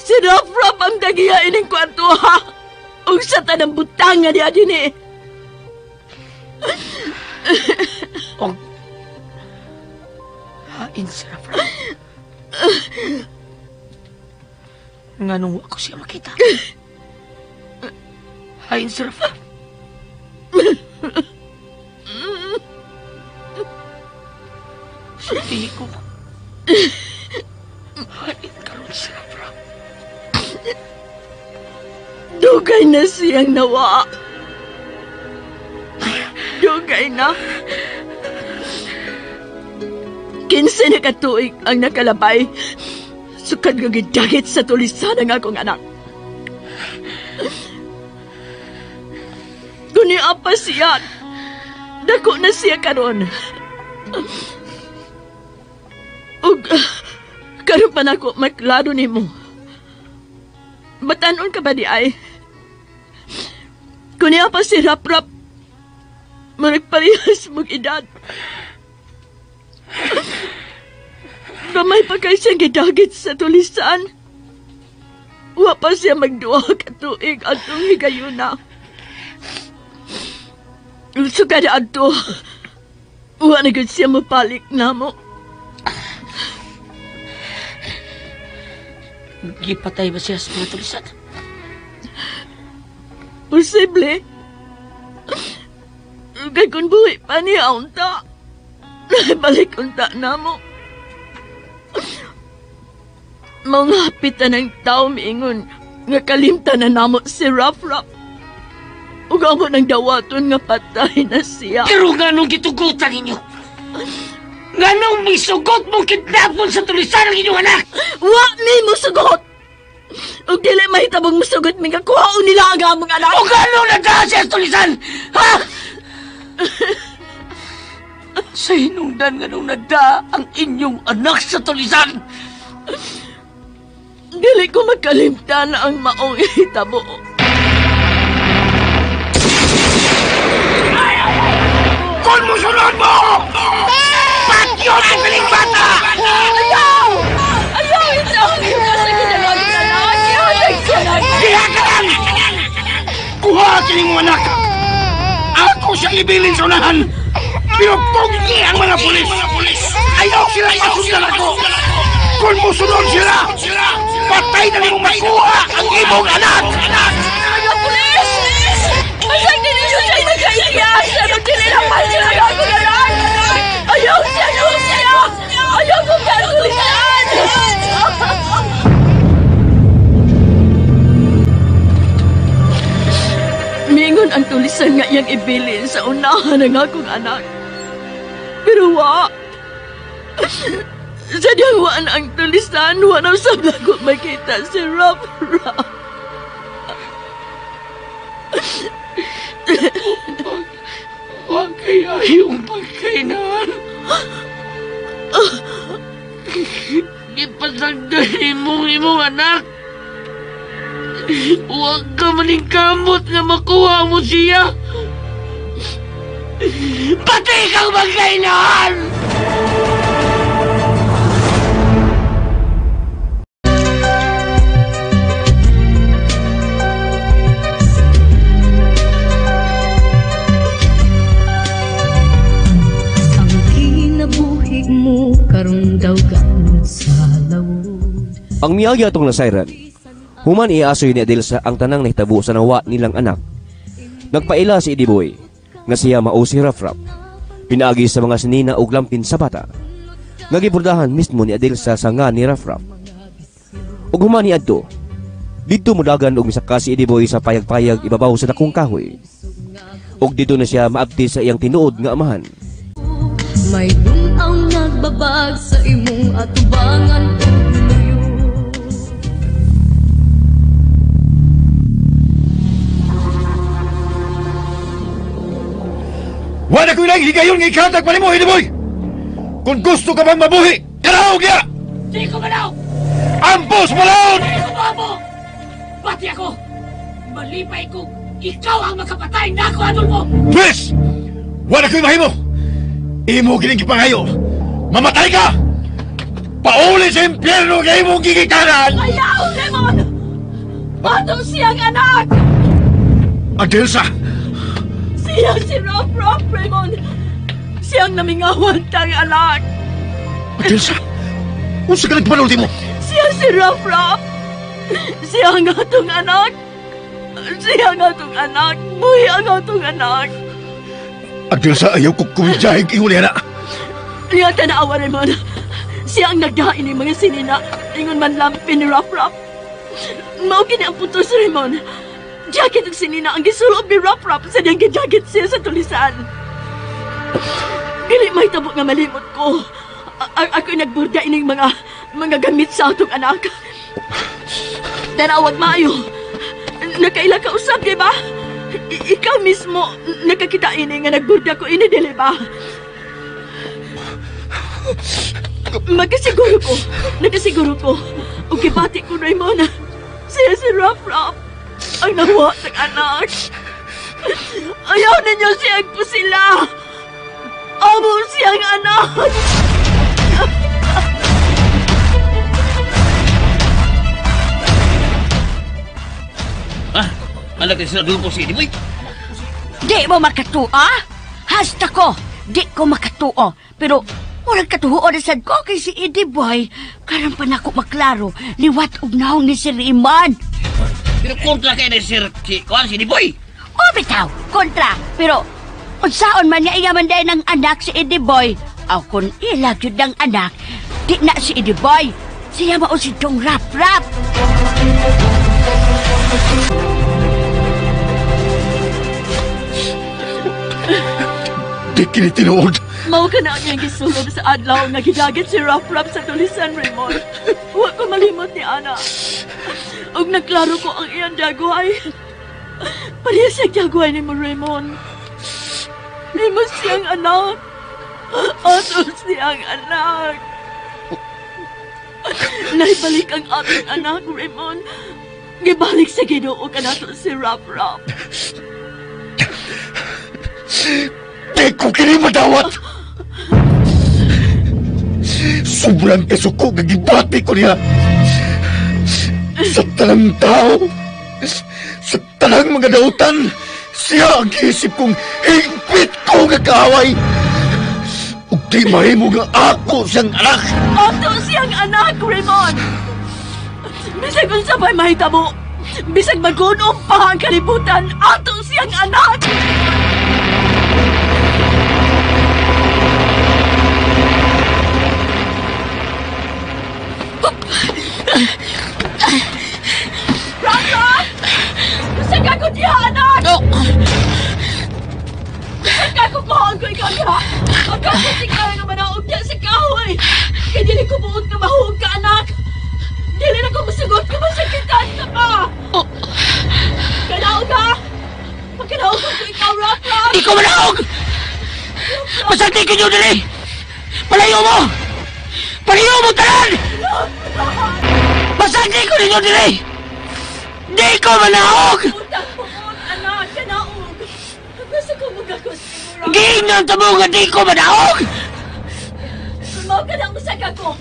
Si Rap Rap ang dagiya ining kwarto, ha? Ug sa tanang butang nga niya din eh. Og hain si Rap Rap. Nganong wa ko siya makita. Hain si Rap Rap. Sultihi ko. Hain karon si Rap Rap. Dugay na siyang nawa. Dugay na. 15 na katuig ang nakalabay. Sukad nga gidagit sa tulisan ang akong anak. Kuni apa siya, dako na siya karon. Ug karon pa nako maklaro nimo. Batanon ka ba di ay? Kuni apa si Rap Rap, murag parehas mong edad. Gamay pa kay siyang gidagit sa tulisan. Wa pa siya magduha ka tuig atong higayuna. Sukad adto, wa na gud siya mapalik namo. Gipatay ba siya sa mga tulisan? Posible. Kay kung buhi pa niya unta, balik unta namo. Mga hapitan ng tao miingon nga kalimtan na namo si Rap Rap. Ug amo nang dawaton nga patay na siya. Pero nganong gitugutan ninyo? Nganong misugot mong kidnapon sa tulisan ang inyong anak? Wa mi musugot! Ug dili mahitabong musugot mi nga kuhaon nila ang among anak. Ug nganong nagdahan siya sa tulisan? Ha? Sa hinungdan nganong nagdaa ang inyong anak sa tulisan? Dili ko makalimtan ang maong hitabo. Kung musunod mo! Patyon ang piling bata! Ayaw! Ayaw! Ito! Kasi ginagawa anak! Diha ka lang! Kuha kining mo anak! Ako siyang ibilin sa unahan! Pero puggi ang mga pulis! Ayaw sila masundan ako! Kung musunod sila, patay na nimong makuha ang imong anak! Mga pulis! Asang ninyo siyang magkaiyas! Anong dili na sila akong anak? Ayaw siya! Ayaw siya! Ayaw kong katulisan! Mingon ang tulisan nga iyang ibilin sa unahan ng akong anak. Pero wa! Sadyang wa na ang tulisan, wa na usab na ko makita si Rap Rap. Wa kaya yung pagkainan. Ipasagdan mong imong anak. Huwag ka maningkamot na makuha mo siya. Pati ikaw magkainan! Ang miagi atong lasayran, human iasoy ni Adelsa ang tanang nahitabo sa nawa nilang anak. Nagpaila si Eddie Boy nga siya mao si Rafraf, pinaagi sa mga sinina og lampin sa bata. Nga gibordahan mismo ni Adelsa sa nga ni Rafraf. Ug human niadto, didto modagan og misaka si Eddie Boy sa payag-payag ibabaw sa dakong kahoy. Ug didto na siya maabti sa iyang tinuod nga amahan. May dunaw nagbabag sa imong atubangan. Wala ko ilang higayon nga ikatag pa nimo, Eddie Boy! Kung gusto ka bang mabuhi, kanaog niya! Di ko manaog! Ampos malaon! Di ko maamo! Pati ako! Malipay kong ikaw ang makapatay na ako, Adolfo! Pwes! Wala ko'y mahimo! Imo gining gipangayo! Mamatay ka! Pauli sa impyerno nga imong gigikanan! Ayaw, Lemon! Patong siyang anak! Adelsa! Siya si Rafraf, Raymond! Siyang namingawan tang anak! Adelsa! Unsa ka nagpanulti mo? Siya si Rafraf! Siya ang atong anak! Siya ang atong anak! Buhi ang atong anak! Adelsa, ayaw ko kumidyahin ingon niya na! Niya tanawa, Raymond! Siya ang nagdain ng mga sinina. Ingon man lampin ni Rafraf. Mao kini ang putos, Raymond. Jacket ang sinina ang gisulob ni Rafraf sa niyang gijacket siya sa tulisan. Dili may tabo nga malimot ko. Ako'y nagburda ining mga gamit sa atong anak. Tanawag maayo. Nakaila ka usab, di ba? Ikaw mismo nakakita ini nga nagburda ko ini, dili ba? Magkasiguro ko. Nakasiguro ko. O kibati ko, Raymond. Siya si Rafraf. Ang nawa ng anak. Ayaw ninyo siyang pusila. Amo siyang anak. Ah, anak ni Sir Adolfo si Eddie Boy. Di mo makatuo? Hasta ko, di ko makatuo. Pero murag katuhuon na sad ko kay si Eddie Boy. Karon pa nako maklaro, liwat og naong ni si Raymond. Pero kontra kay ni Sir si kuan si Eddie Boy. O bitaw, kontra. Pero unsaon man niya iya man dayon ang anak si Eddie Boy. Aw kun ila gyud ang anak, di na si Eddie Boy. Siya mao si Dong Rafraf. Di kini tinuod. Mao ka na ang iyang gisulob sa adlaw nga gidagit si Rafraf sa tulisan, Raymond. Wa ko malimot ni Ana. Og nagklaro ko ang iyang jaguay. Pareha siya jaguay ni mo, Raymond. Nimo siyang anak. Ato siyang anak. Naibalik ang ating anak, Raymond. Gibalik sa Ginoo kanato si Rafraf. Di ko kini madawat! Sobrang kasuko nga gibati ko niya. Sa tanang tao, sa tanang mga dautan, siya ang giisip kong higpit ko nga kaaway. Ug di mahimo nga ako siyang anak. Ato siyang anak, Raymond! Bisag unsa pa'y mahitabo, bisag magunom pa ang kalibutan, ato siyang anak! Rafraf! Saan ka ko diha, anak? Saan ka ko kuhaan ko ikaw diha? Magkakasik ka nga manaog diha sa kahoy! Kaya dili ko buot nga mahuog ka, anak! Dili na ko musugot ka masakitan ka pa! Kanaog ha? Pagkanaog ko ikaw, Rafraf! Di ko manaog! Masanti ko niyo dili! Palayo mo! Palayo mo, tanan! Masanti ko ninyo dili! Di ko manaog! Utang buot, anak! Kanaog! Gusto ko magakos ni mo, Rafraf! Giingnan sa mo nga di ko manaog! Kung mao ka na musag ako,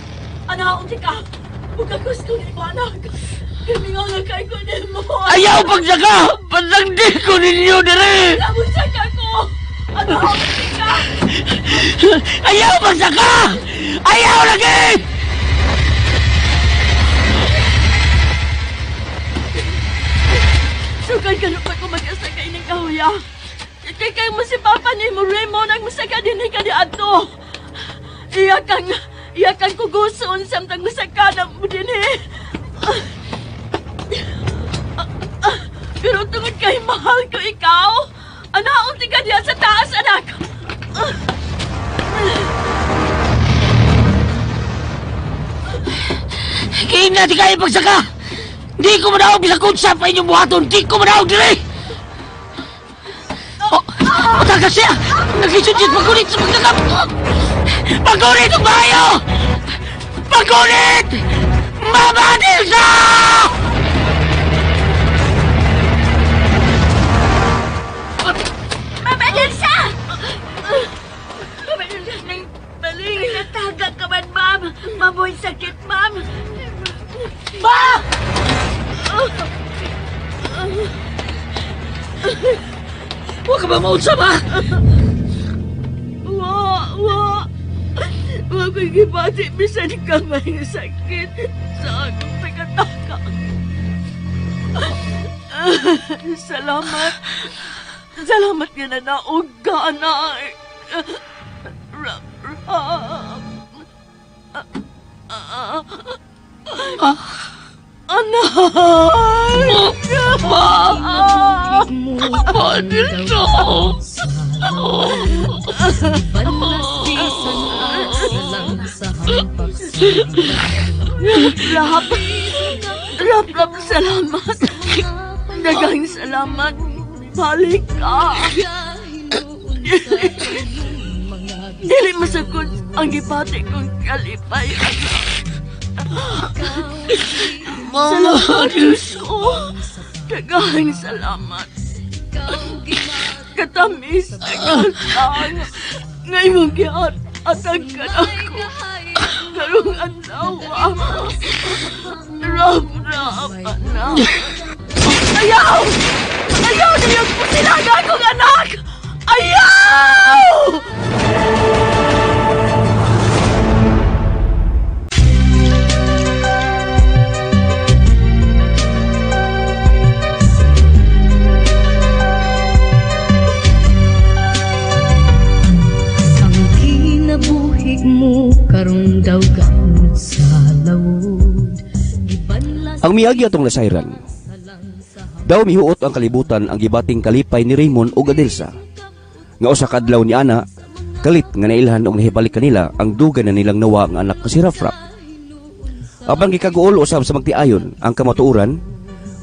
anaon di ka! Magakos ko ni mo, anak! Kamingaw na kay ko ni mo! Ayaw pagsaka! Pasangdi ko ninyo diri! Namusag ako! Anaon di ka! Ayaw pagsaka! Ayaw lagi! Dugan ka pa ko mag-asa ka ining kahuya. Kay kay mo si Papa ni mo Raymond ang musaka dinhi ka di adto. Iya kang kuguson samtang musaka na mo dinhi. Pero tungod kay mahal ko ikaw, anaon ti ka diha sa taas, anak. Kina di kayo pagsaka! Di ko manaog bisag unsa pa inyong buhaton! Di ko manaog diri! Oh, matagas siya! Naglisod siya pagkulit sa pagkakap! Pagkulit ang bayo! Pagkulit! Mama Nilsa! Mama Nilsa! Mama Nilsa! Baling! Nataga ka man, ma'am! Mamoy sakit, ma'am! Ma! Huwag ka ba maunsa, ma? Wa! Wa ko'y gibati bisan ka may sakit sa akong pagkataka. Salamat. Salamat nga na naog ka, anak. Rap, rap. Anak! Ma! Ma! Nilsa! Rap! Rap, rap, salamat! Daghang salamat! Balik ka! Dili masakot ang gipati kong kalipay, anak. Salamat, Diyos ko. Daghang salamat. Katamis, katang. Ngayon gihat, atag ka na ako. Karong adlaw. Rap, rap, anak. Ayaw! Ayaw na yung pusilaga akong anak! Ayaw! Mo karong daw gamot sa lawod. Ang miagi atong lasayran. Daw mihuot ang kalibutan ang gibating kalipay ni Raymond ug Adelsa. Nga usa ka adlaw ni ana, kalit nga nailhan og nahibalik kanila ang dugay na nilang nawa ang anak nga si Rafraf. Apan gikaguol usab sa magtiayon ang kamatuoran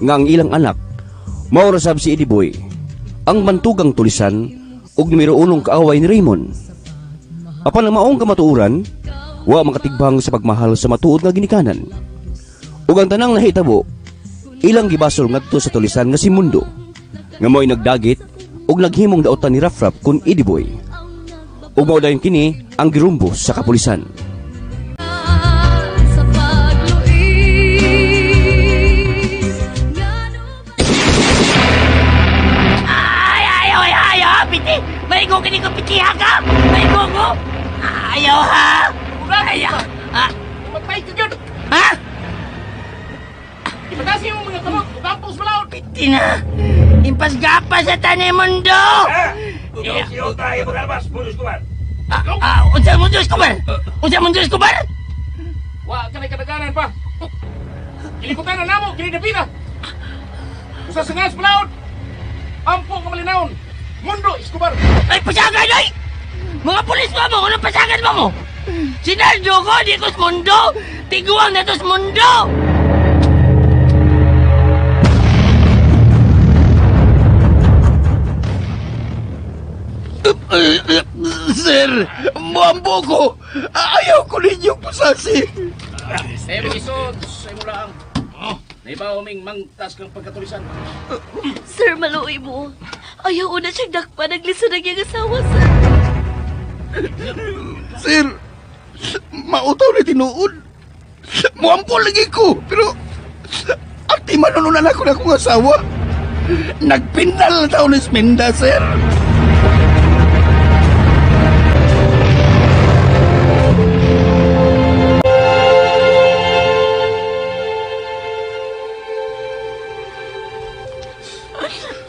nga ang ilang anak mao ra sab si Eddie Boy, ang mantugang tulisan ug numero unong kaaway ni Raymond. Apan ang maong kamatuoran, wa makatigbang sa pagmahal sa matuod nga ginikanan. Ug ang tanang nahitabo, ilang gibasol ngadto sa tulisan nga si Mundo, nga mao'y nagdagit ug naghimong daotan ni Rafraf kun Eddie Boy. Ug mao dayon kini ang girumbo sa kapulisan. Ay, ay, ay, ay, ay, piti! Maigo kini ko piti, ha ka? Maigo ko? Ayaw, ha? Ayaw! Ha? Matay ka yun! Ha? Ipatasin mo mga kamot! Ugampos malaot! Piti na! Impas gapa sa tanim mundo! Siyo tayo mag-albas, Mundo Escobar! Unsa Mundo Escobar? Unsa Mundo Escobar? Wa ka na'y kadaganan pa! Kilikutan na namo, kinidapita! Usa sa ngas malaot! Ampo nga malinawon! Mundo Escobar! Ay, pasagan, ay! Mga pulis ba mo? Anong pasagan ba mo? Sinaldo ko, di ko mundo! Tiguang na to's mundo! Sir, muambo ko! Ayaw ko ninyong pasasi! Sa isod, sa imo lang. Naibaw ming mangtas kang pagkatulisan. Sir, maluoy mo. Ayaw una siyang dakpa, naglisod ang iyang asawa, sir. Sir, mautaw ni tinuod. Muampo lagi ko, pero ati manununan ako na akong asawa. Nagpinal na taon ni Sminda, sir.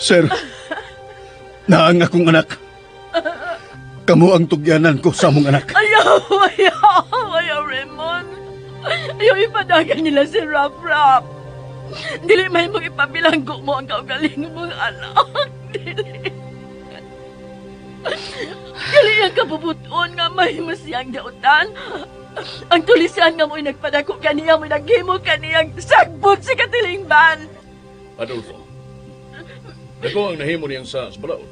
Sir, naang akong anak. Kamu ang tugyanan ko sa among anak. Ayaw, ayaw, ayaw, Raymond. Ayaw ipadagan nila si Rap Rap. Dili may mong ipabilanggo mo ang kaugaling mong anak. Dili. Dili ang kabubuton nga may masiyang dautan. Ang tulisan nga mo'y nagpadako kaniya, mo'y naghimo kaniyang sagbot sa katilingban. Adolfo, dako ang nahimo niyang sa balaod.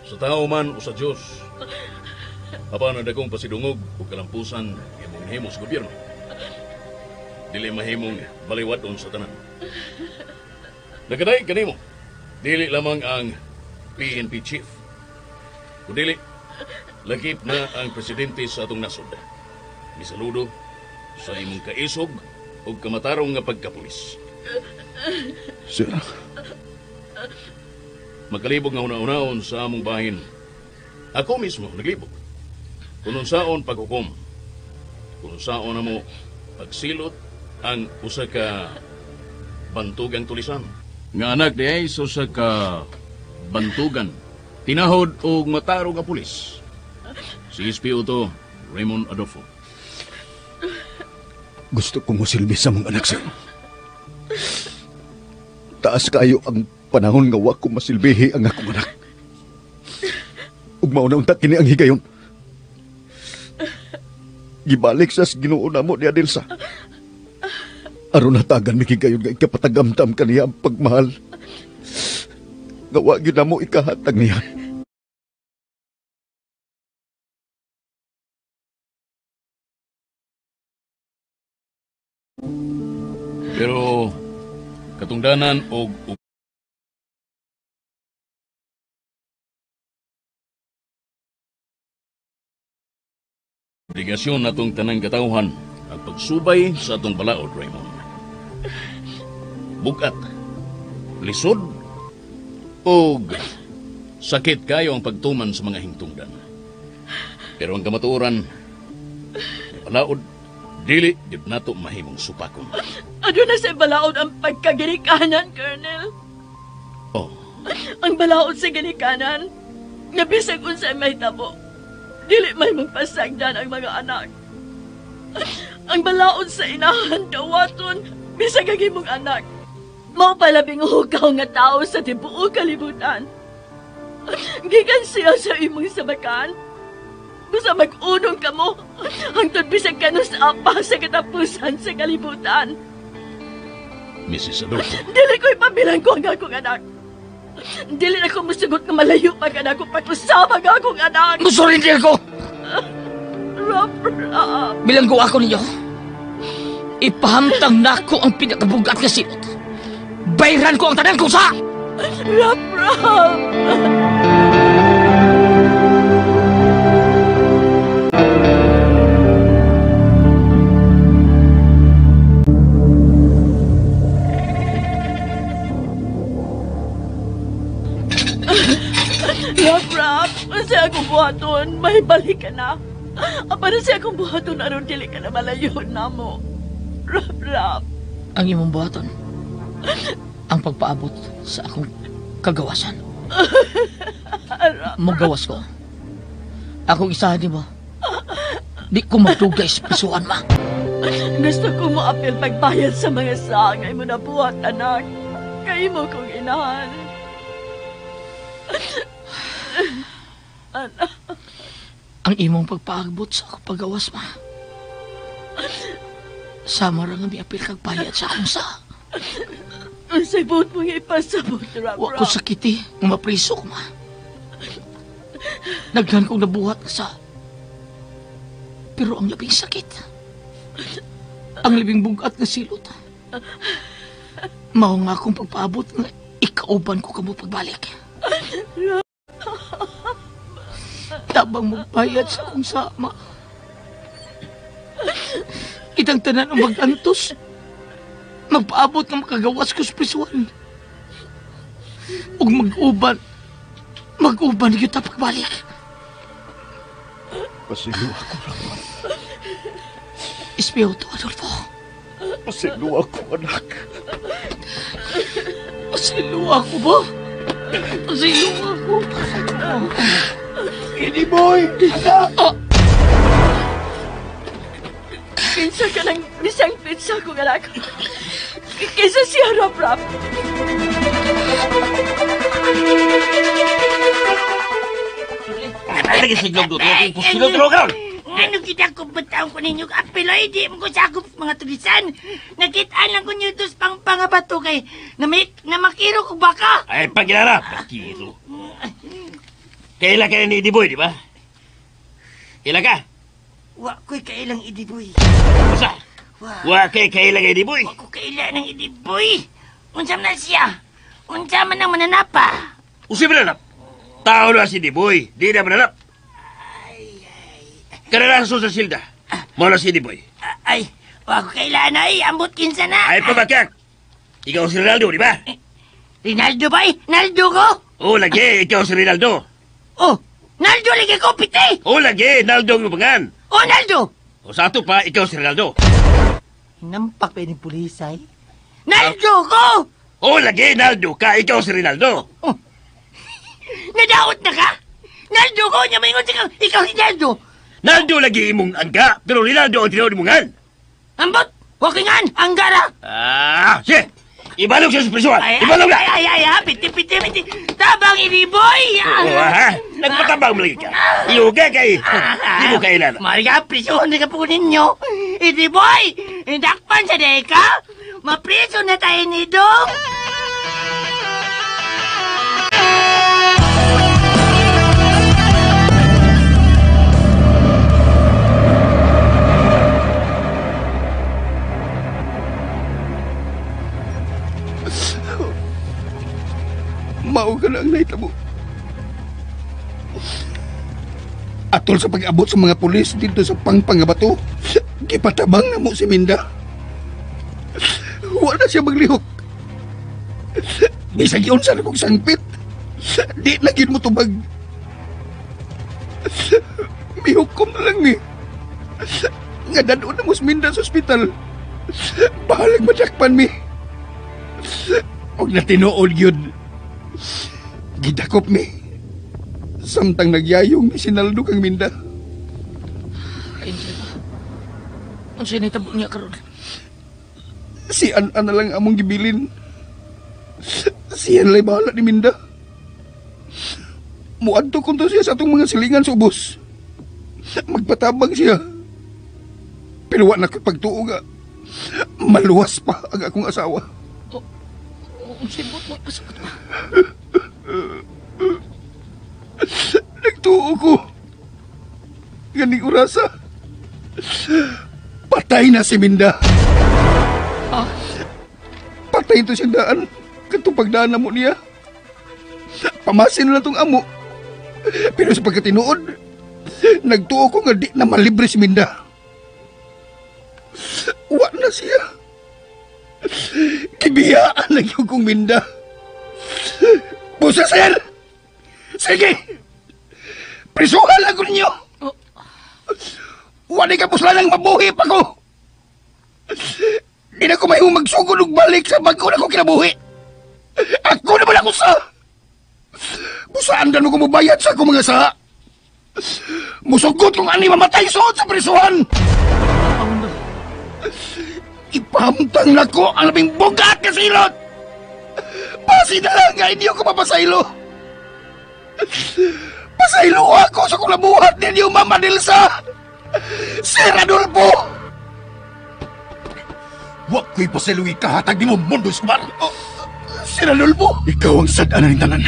Sa tao man o sa Diyos. Apan ang dakong pasidungog o kalampusan imong nahimo sa gobyerno. Dili mahimong baliwadon sa tanan. Nagkadaig kanimo, dili lamang ang PNP chief. Kundili, lakip na ang presidente sa atong nasod. Misaludo sa imong kaisog o kamatarong nga pagkapulis. Sir, makalibog nga una-unaon sa among bahin. Ako mismo naglibog. Kung unsaon paghukom, kung unsaon na mo pagsilot ang usa ka bantugang tulisan. Nga anak di ay sa usa ka bantugan, tinahod og matarong nga pulis. Si SPO2 Raymond Adolfo. Gusto kong musilbi sa mong anak, sir. Taas kayo ang panahon nga wa ko masilbihi ang akong anak. Ug mao na unta kini ang higayon. Gibalik sa Ginoo namo ni Adelsa. Aron hatagan mi higayon nga ikapatagamtam kaniya ang pagmahal. Nga wa gyud namo ikahatag niya. Pero katungdanan og obligasyon natong tanang katawhan ang pagsubay sa atong balaod, Raymond. Bukat, lisod, og sakit kayo ang pagtuman sa mga hingtungdan. Pero ang kamatuoran, balaod, dili gyud nato mahimong supakon. Aduna sa balaod ang pagkaginikanan, Colonel. Oh. Ang balaod sa ginikanan, nga bisag unsay mahitabo, dili may magpasagdan ang mga anak. Ang balaod sa inahan dawaton, bisag ang imong anak. Mao palabing hugaw nga tao sa tibuok kalibutan. Gikan siya sa imong sabakan. Basta mag-unong ka mo, hangtod bisag kanus apa sa katapusan sa kalibutan. Mrs. Adolfo. Dili ko ipabilang ko ang akong anak. Dili na ko musugot nga malayo pa ka na ako pag-usab ang akong anak. Musurrender ko! Rap, rap. Bilanggo ako ninyo. Ipahamtang nako ang pinakabugat nga silot. Bayran ko ang tanan kong sa! Rap, rap. Rap, rap, unsa akong buhaton, may balik ka na. Apan sa akong buhaton, aron dili ka na malayo na mo. Rap, rap. Ang imong buhaton, ang pagpaabot sa akong kagawasan. Mugawas ko. Akong isahan ni mo. Di ko magdugay sa pisuan, ma. Gusto ko mo apil pagbayad sa mga sangay mo na buhat, anak. Kay mo kong inahan. Anak. Ang imong pagpaabot sa akong pagawas, ma. Sama ra nga miapil kag bayad sa akong sa. Unsay buot mong ipasabot, Rap-Rap? Wa ko sakiti nga mapriso ko, ma. Naghan kong nabuhat sa. Pero ang labing sakit, ang labing bugat nga silot, mao nga akong pagpaabot nga ikauban ko kamo pagbalik. Tabang magbayad sa akong sama. Kitang tanan ang mag-antos. Magpaabot nga makagawas ko sa prisuan. Ug mag-uban. Mag-uban yun ta pagbalik. Pasilo ako, Ramon. Ispiyo to, Adolfo. Pasilo ako, anak. Pasilo ako ba? Pasilo ako. Eddie boy! Anak! Kinsa ka ng bisang pizza kong anak. Kinsa siya, Rap Rap. Lagi siglog doon. Silog droga. Ano kita ko bataon ko ninyo apelo, di mo ko sakop mga tulisan. Nakitaan lang ko niyo dos pang pangabato kay na makiro ko baka. Ay, pagkilala. Makiro. Kaila ka ni Eddie Boy, di ba? Kaila ka? Wa ko'y kailang Eddie Boy. Usa? Wa kay kailang Eddie Boy? Wa ko kaila ng Eddie Boy. Unsa man siya? Unsa man ang mananapa? Usi mananap? Tao na si Eddie Boy. Di na mananap. Kanalaso sa silda. Mao na si Eddie Boy. Ay, wa ko kaila na ay. Ambot kinsa na. Ay, pabakak. Ikaw si Rinaldo, di ba? Rinaldo ba? Naldo ko? Oo, lagi. Ikaw si Rinaldo. Oh, Naldo lagi ko, piti! Oo, lagi. Naldo ang lubangan. Oh, Naldo! O sa ato pa, ikaw si Rinaldo. Nampak pa yung pulis, ay. Naldo ko! Oo, lagi. Naldo ka. Ikaw si Rinaldo. Oh. Nadaot na ka? Naldo ko! Niya maingon siya ikaw si Naldo! Naldo lagi imong angga, pero Rinaldo ang tinuod mong ngan. Ambot! Wakingan! Anggara! Ah, sige! Ibalog siya sa prisuan! Ibalog na! Ay, ay, ay, piti, piti, piti! Tabang, iniboy! Oo, ha? Nagpatabang mo lagi ka. Iuga kay... Di mo kailan. Maria, prisuhan na ka po ninyo! Iniboy! Indakpan sa deka! Mapriso na tayo ni Dong! Mao ka na ang nahitabo. Atol sa pag-abot sa mga pulis dito sa Pangpangabato, gipatabang na mo si Minda. Wala siya maglihok. Bisag yun sa kong sangpit, di na gid mo tubag. Mihukom na lang ni. Nga dadon na mo si Minda sa ospital. Bahalag madakpan mi. Og natinuod yun. Gidakop mi. Samtang nagyayong ni Sinaldo kang Minda. Angel, unsa nahitabo niya karon? Si An-an na lang among gibilin. Siya nala'y bahala ni Minda. Muadto kunto siya sa atong mga silingan sa ubos. Magpatabang siya. Pero wa na ko'y pagtuo nga. Maluwas pa ang akong asawa. Unsay buot mo ipasakot ba? Nagtuo ko. Ganing orasa. Patay na si Minda. Ah? Patay ito siyang daan. Katong pagdaan na mo niya. Pamasin na itong amo. Pero sa pagkatinuod, nagtuo ko nga di na malibre si Minda. Wa na siya. Kibiyaan na yung kong Minda. Busa, sir! Sige! Prisuhan lang ko ninyo! Wala ka puslan ang mabuhi pa ko! Di na ko may magsugod og balik sa bago na ko kinabuhi! Ako naman ako sa! Busaan na ko mubayad sa akong mga saha! Musugot kung ani mamatay suod sa prisuhan! Ipahamtang na ko ang labing bugat ka silot! Basi na lang nga hindi ako mapasaylo! Pasaylo ako sa kong nabuhat ninyo, Mama Nilsa! Sir Adolfo! Wa ko'y pasaylo ikahatag ni mo, Mundo Escobar! Oh, Sir Adolfo! Ikaw ang sad-anan ng tanan.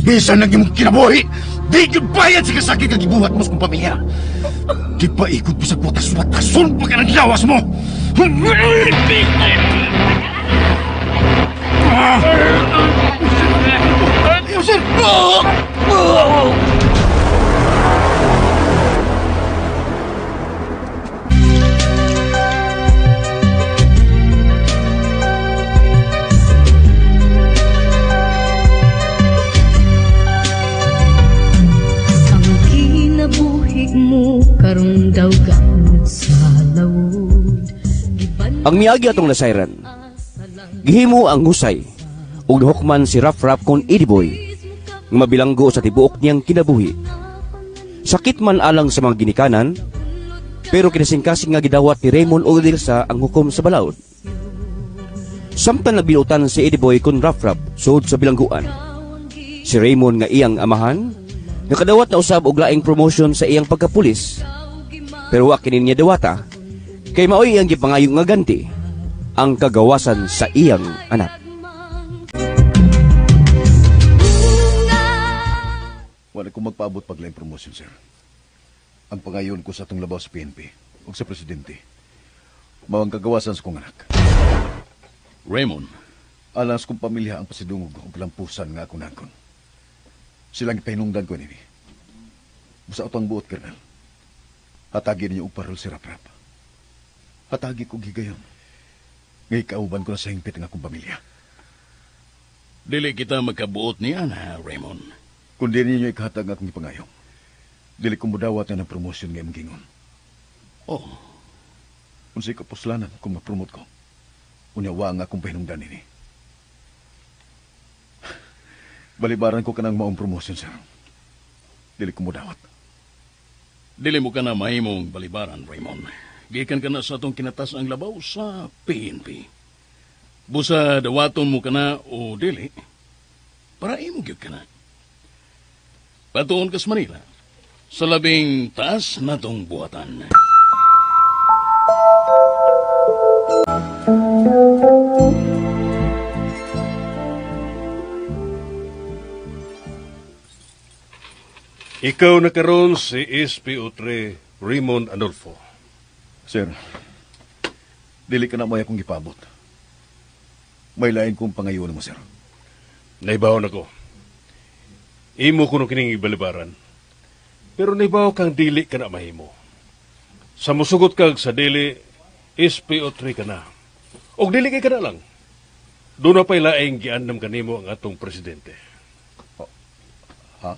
Bisan ng imong kinabuhi, di gyud bayad sa kasakit kag gibuhat mo sa kong pamilya. Di pa ikot bisag watas-watason pa ka ng lawas mo! Sir! Ang kinabuhi mo karong daw sa lawod. Ang miagi atong lasayran, gihimo ang husay Ug nahukman si Rap Rap kon Eddie Boy nga mabilanggo sa tibuok niyang kinabuhi. Sakit man alang sa mga ginikanan, pero kinasingkasing nga gidawat ni Raymond ug Adelsa ang hukom sa balaod. Samtang nagbinutan si Eddie Boy kon Rap Rap sud sa bilangguan. Si Raymond nga iyang amahan, nakadawat na usab og laing promotion sa iyang pagkapulis. Pero wa kini niya dawata, kay maoy iyang gipangayo nga ganti ang kagawasan sa iyang anak. Wala ko magpaabot pag laing promotion, sir. Ang pangayon ko sa atong labaw sa PNP ug sa presidente, mao ang kagawasan sa kong anak. Raymond. Alang sa kong pamilya ang pasidungog ug kalampusan nga akong nangkon. Silang ipahinungdan ko nini. Busa ato ang buot, Colonel. Hatagi ninyo og parol si Rap Rap. Hatagi ko higayon. Ngay kauban ko na sa hingpit ang akong pamilya. Dili kita magkabuot niya na, Raymond. Kung di ninyo ikahatag ang akong ipangayo, dili ko mudawat nga ng promotion nga imong gingon. Oh. Unsay kapuslanan kung ma-promote ko, unya wa ang akong pahinungdan nini. Balibaran ko kanang maong promotion, sir. Dili ko mudawat. Dili mo ka na mahimong balibaran, Raymond. Gikan ka na sa atong kinatas ang labaw sa PNP. Busa dawaton mo ka na o dili, para imo gyud ka na. Patuon ka sa Manila, sa labing taas na tong buhatan. Ikaw na karon si SPO3 Raymond Adolfo. Sir, dili ka na may akong gipabot. May lain kong pangayon mo, sir. Naibaw na ko. Imo ko no kining ibalibaran. Pero naibaw kang dili ka na mahimo. Sa musugot kag sa dili, SPO3 ka na. Og dili kay ka na lang. Doon na pa'y laing giandam kanimo ang atong presidente. Oh, ha?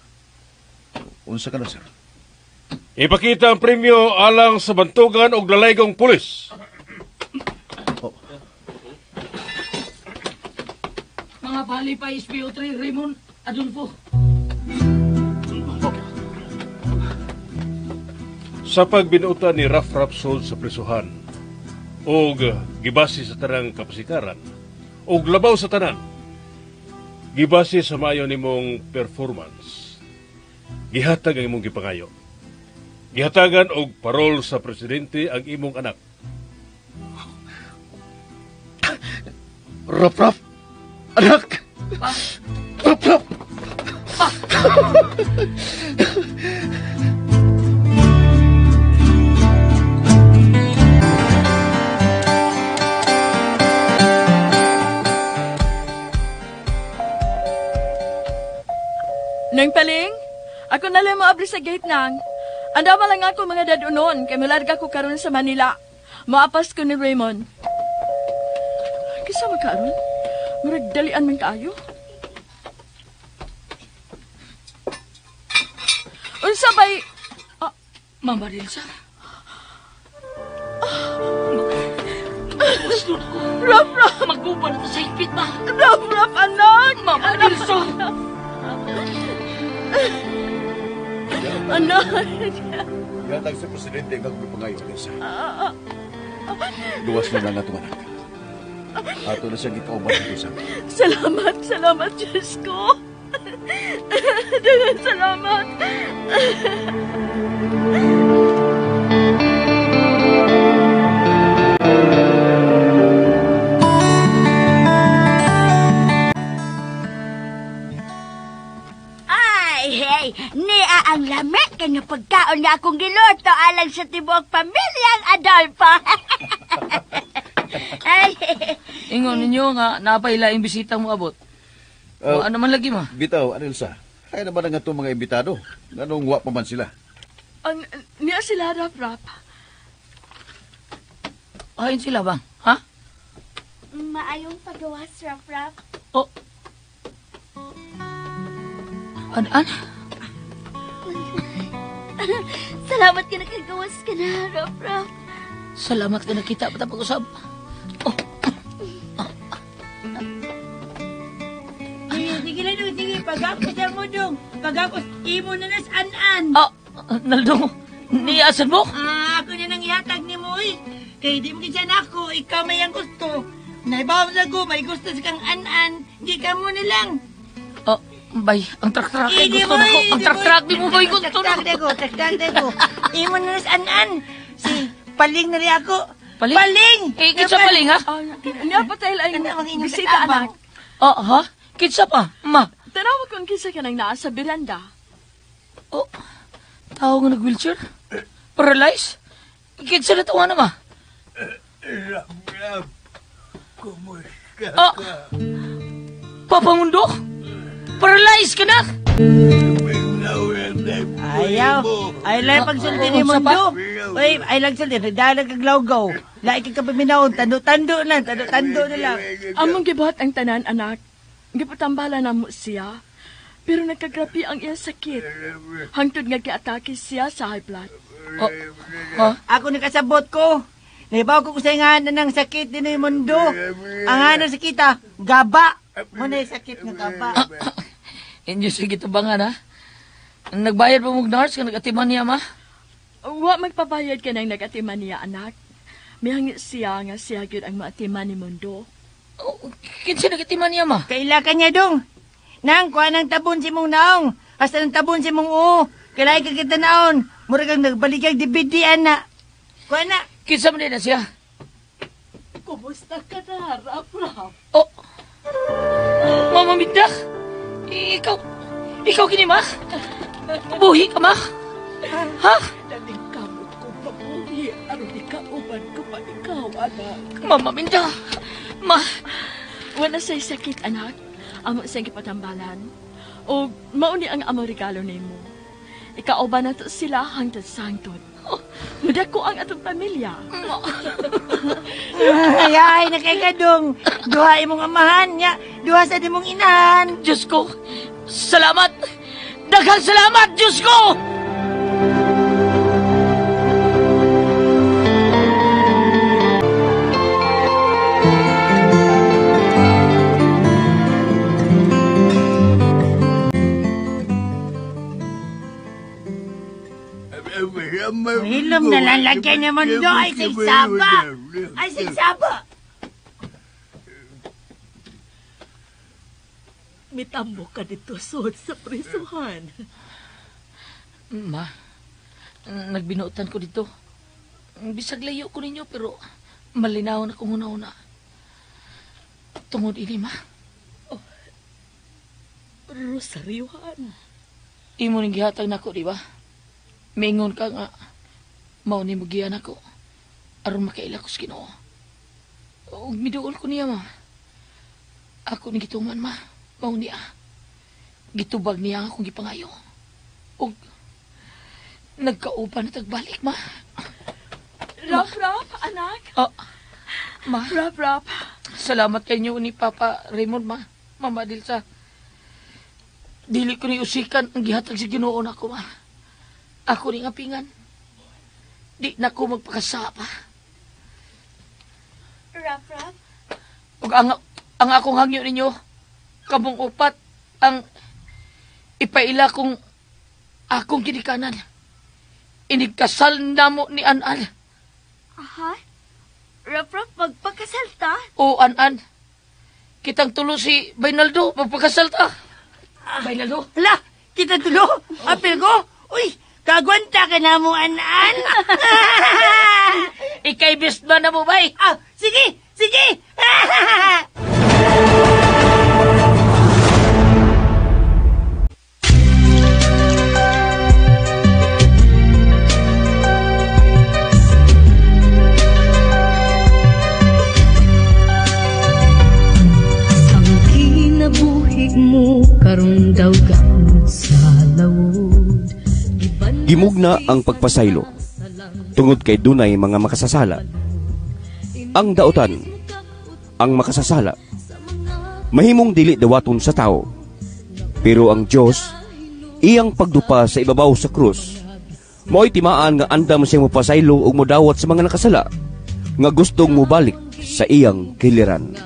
Unsa ka na, sir? Ipakita ang premyo alang sa bantugan og lalaygong pulis. Oh. Mga bali pa SPO3 Raymond Adolfo. Oh. Sa pagbinuta ni Rap Rap Sol sa prisuhan og gibase sa tanang kapasikaran og labaw sa tanan, gibase sa maayo nimong performance, gihatag ang imong gipangayo. Gihatagan og parol sa presidente ang imong anak. Rap Rap! Anak! Rap Rap! Nang paling, ako na lang moabri sa gate nang. Andama lang ako mga dadunon, kay malarga ko karon sa Manila. Maapas ko ni Raymond. Kisa makaron? Murag dalian man kaayo. Unsa bay? Mama Rilsa. Rap Rap! Maguban na sa higpit ba? Rap Rap, anak! Mama Rilsa! Anak! Yatag sa presidente ang akong ipangayo, Elsa. Duwas na lang atong anak. Ato na siyang ikauban dito sa amin. Salamat, salamat, Diyos ko. Daghang salamat. Ay, hey, niya ang lami kay nga pagkaon nga akong giluto alang sa tibuok pamilyang Adolfo. Ay. Ingon ninyo nga napailaing bisita mo abot. O ano man lagi ma? Bitaw, Anelsa. Kaya naman ang atong mga imbitado. Nganong wa pa man sila. Ang niya sila, Rap Rap. Ayon sila ba? Ha? Maayong pagawas, Rap Rap. Oh. An-an? Salamat ka nakagawas ka na, Rap Rap. Salamat ka nakita pa pag-usap. Oh. Pagakos siya mo dong. Pagakos, imo na nas an-an. Ah, Naldo, niasan mo? Ah, ako na nang ihatag ni mo, eh. Kay di mo kinsa nako, ikaw may ang gusto. Naibaw na ko, may gusto sa kang an-an. Di ka mo na lang. Oh, bay, ang trak-trak Eh, ay di gusto mo, na ko. eh, Ang di trak-trak mo, di mo bay gusto na Trak-trak ko. na ko, trak-trak na ko. Imo na nas an-an. Si, paling na rin ako. Paling? Paling! Eh, kinsa paling, ha? Nga pa tayo ay bisita, anak. Oh, ha? Kinsa pa? Ma. Tanawa kung kinsa ka nang naa sa biranda. Oh, tao nga nag-wheelchair? Paralyzed? Kinsa na tawa na, ma? Rap, kumusta Ah. ka? Papa Mundo? Paralyzed ka na? Ayaw. Ay lang pagsulti ni Mundo. Uy, ay lang sulti. Nagdalag kag lawgaw. Laik kag kapaminaon. Tando-tando lang. Tando-tando na lang. Among gibuhat ang tanan, anak. Gipatambala na mo siya. Pero nagkagrapi ang iyang sakit. Hangtod nga giatake siya sa high blood. Oh, Ako nakasabot ko. Naibaw ko sa nga na ng sakit din ni Mundo. Ang nga ng sakit ah, gaba. Muna yung sakit nga gaba. Inyo sige tabangan, ha? Nagbayad pa mong nurse ka nag-atiman niya, ma? Wa magpabayad ka ng nagatiman niya, anak. Mihangi siya nga siya gyud ang maatiman ni Mundo. Oh, kinsa nagatiman niya, ma? Kaila ka niya dong. Nang, kuha ng tabon si mong naong. Hasta ng tabon si mong oo. Kailay ka kita naon. Mura kang nagbaligag DVD, ana. Kuha na. Kinsa man din na siya? Kumusta ka na, Rap-Rap? Oh, Mama Minda! Ikaw, ikaw kini, ma? Buhi ka, ma? Ha? Naningkamot ko pabuhi, aron ikauban ko pa ikaw, anak. Mama Minda! Ma! Wala sa'y sakit, anak. Amo siyang gipatambalan. O mauni ang among regalo nimo. Ikauban na to sila hangtod sa hangtod. Mudako ang atong pamilya. Ay, ay, nakikadong. Duha imong amahan niya. Duha sa imong inahan. Diyos ko, salamat! Daghang salamat, Diyos ko! Hilom na lang lagyan niya mundo. Ay, sigsaba. Ay, sigsaba. Mitambo ka dito, sod, sa prisuhan. Ma, nagbinuotan ko dito. Bisag layo ko ninyo, pero malinaw na kung una-una. Tungod ini, ma. Oh, Rosaryuhan. Imo ning gihatag nako, di ba? Mingon ka nga, mao ni mo giyan ako. Aron makaila ko sa Ginoo. Ug miduol ko niya, ma. Ako ni gituman, ma. Mao niya. Gitubag niya ang akong gipangayo. Ug nagkauban na tagbalik, ma. Rap-Rap, anak. Oh, ma. Rap-Rap. Salamat kay ni Papa Raymond, ma. Mama Dilsa. Dili ko ni usikan ang gihatag sa Ginoo nako, ma. Ako ni ngapingan. Di na ko magpakasapa. Rap-Rap? Ug ang akong hangyo ninyo, kamong upat, ang ipaila kong akong ginikanan. Inigkasal namo ni An-An. Aha? Rap-Rap, magpakasal ta? O An-An. Kitang tulo si Baynaldo, magpakasal ta. Baynaldo? Hala, kita tulo. Apil ko. Uy, kagwanta ka na mo, an-an. Ikay best man na mo, bay. Ah, sige, sige. Ang kinabuhi mo karon daw gamot sa lawod. Gimugna ang pagpasaylo tungod kay dunay mga makasasala. Ang dautan, ang makasasala, mahimong dili dawaton sa tao. Pero ang Dios iyang pagdupa sa ibabaw sa krus. Mao'y timaan nga andam siyang mopasaylo ug modawat sa mga nakasala nga gustong mobalik sa iyang kiliran.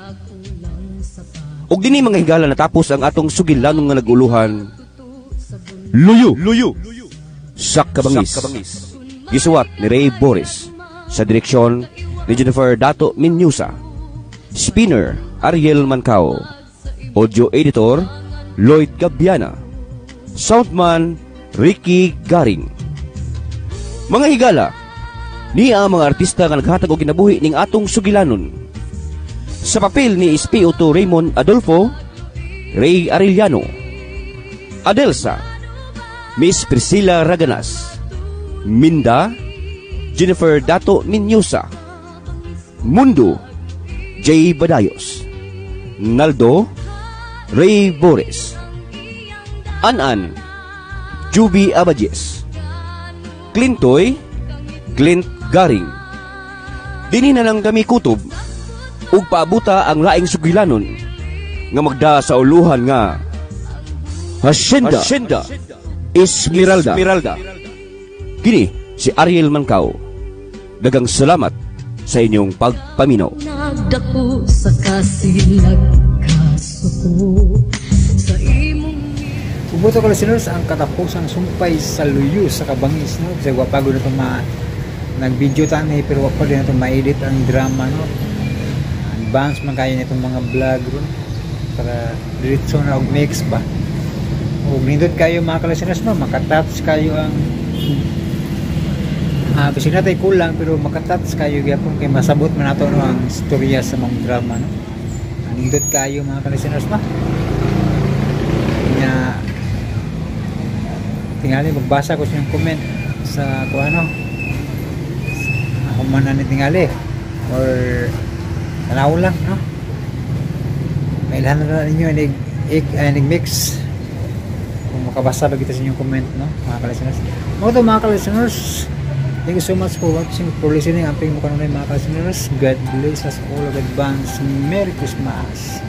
Ug dinhi, mga higala, natapos ang atong sugilanon nga naguluhan. Luyo, Luyo sa Kabangis. Gisuwat ni Ray Boris sa direksyon ni Jennifer Dato Minyusa. Spinner Ariel Mancao. Audio editor Lloyd Gabiana. Soundman Ricky Garing. Mga higala, niya ang mga artista nga naghatag og kinabuhi ning atong sugilanon. Sa papel ni SPO2 Raymond Adolfo, Ray Arellano. Adelsa, Miss Priscilla Raganas. Minda, Jennifer Dato Minyusa. Mundo, Jay Badayos. Naldo, Ray Boris. An-An, Juby Abajes. Clintoy, Clint Garing. Dini na lang kami kutob ug paabuta ang laing sugilanon nga magda sa uluhan nga Hacienda, Hacienda Esmeralda. Esmeralda. Kini si Ariel Mancao. Daghang salamat sa inyong pagpaminaw. Nagdako sa kasilag kasuko sa imong Ubuto ko, listeners, ang katapusang sumpay sa Luyo sa Kabangis, no? Kasi wa pa gud na ma nag-video ta ni, pero wa pa din nato ma-edit ang drama, no? Advance man kayo nitong mga vlog ron para diretso na og mix ba. Ug nindot kayo, mga ka-listeners, no, makatouch kayo ang bisag natay kulang, pero makatouch kayo gyapon kay masabot man nato, no, ang istorya sa mga drama, no. Nindot kayo, mga ka-listeners, no. Nya tingali magbasa ko sa inyong comment sa kung ano ako man na ni tingali or tanaw lang, no. Mailhan na ninyo inig mix kung makabasa ba kita sa inyong comment, no, mga ka-listeners mo to. Mga ka-listeners, thank you so much for watching, for listening. Amping mo kanunay, mga ka-listeners. God bless us all. Advance Merry Christmas.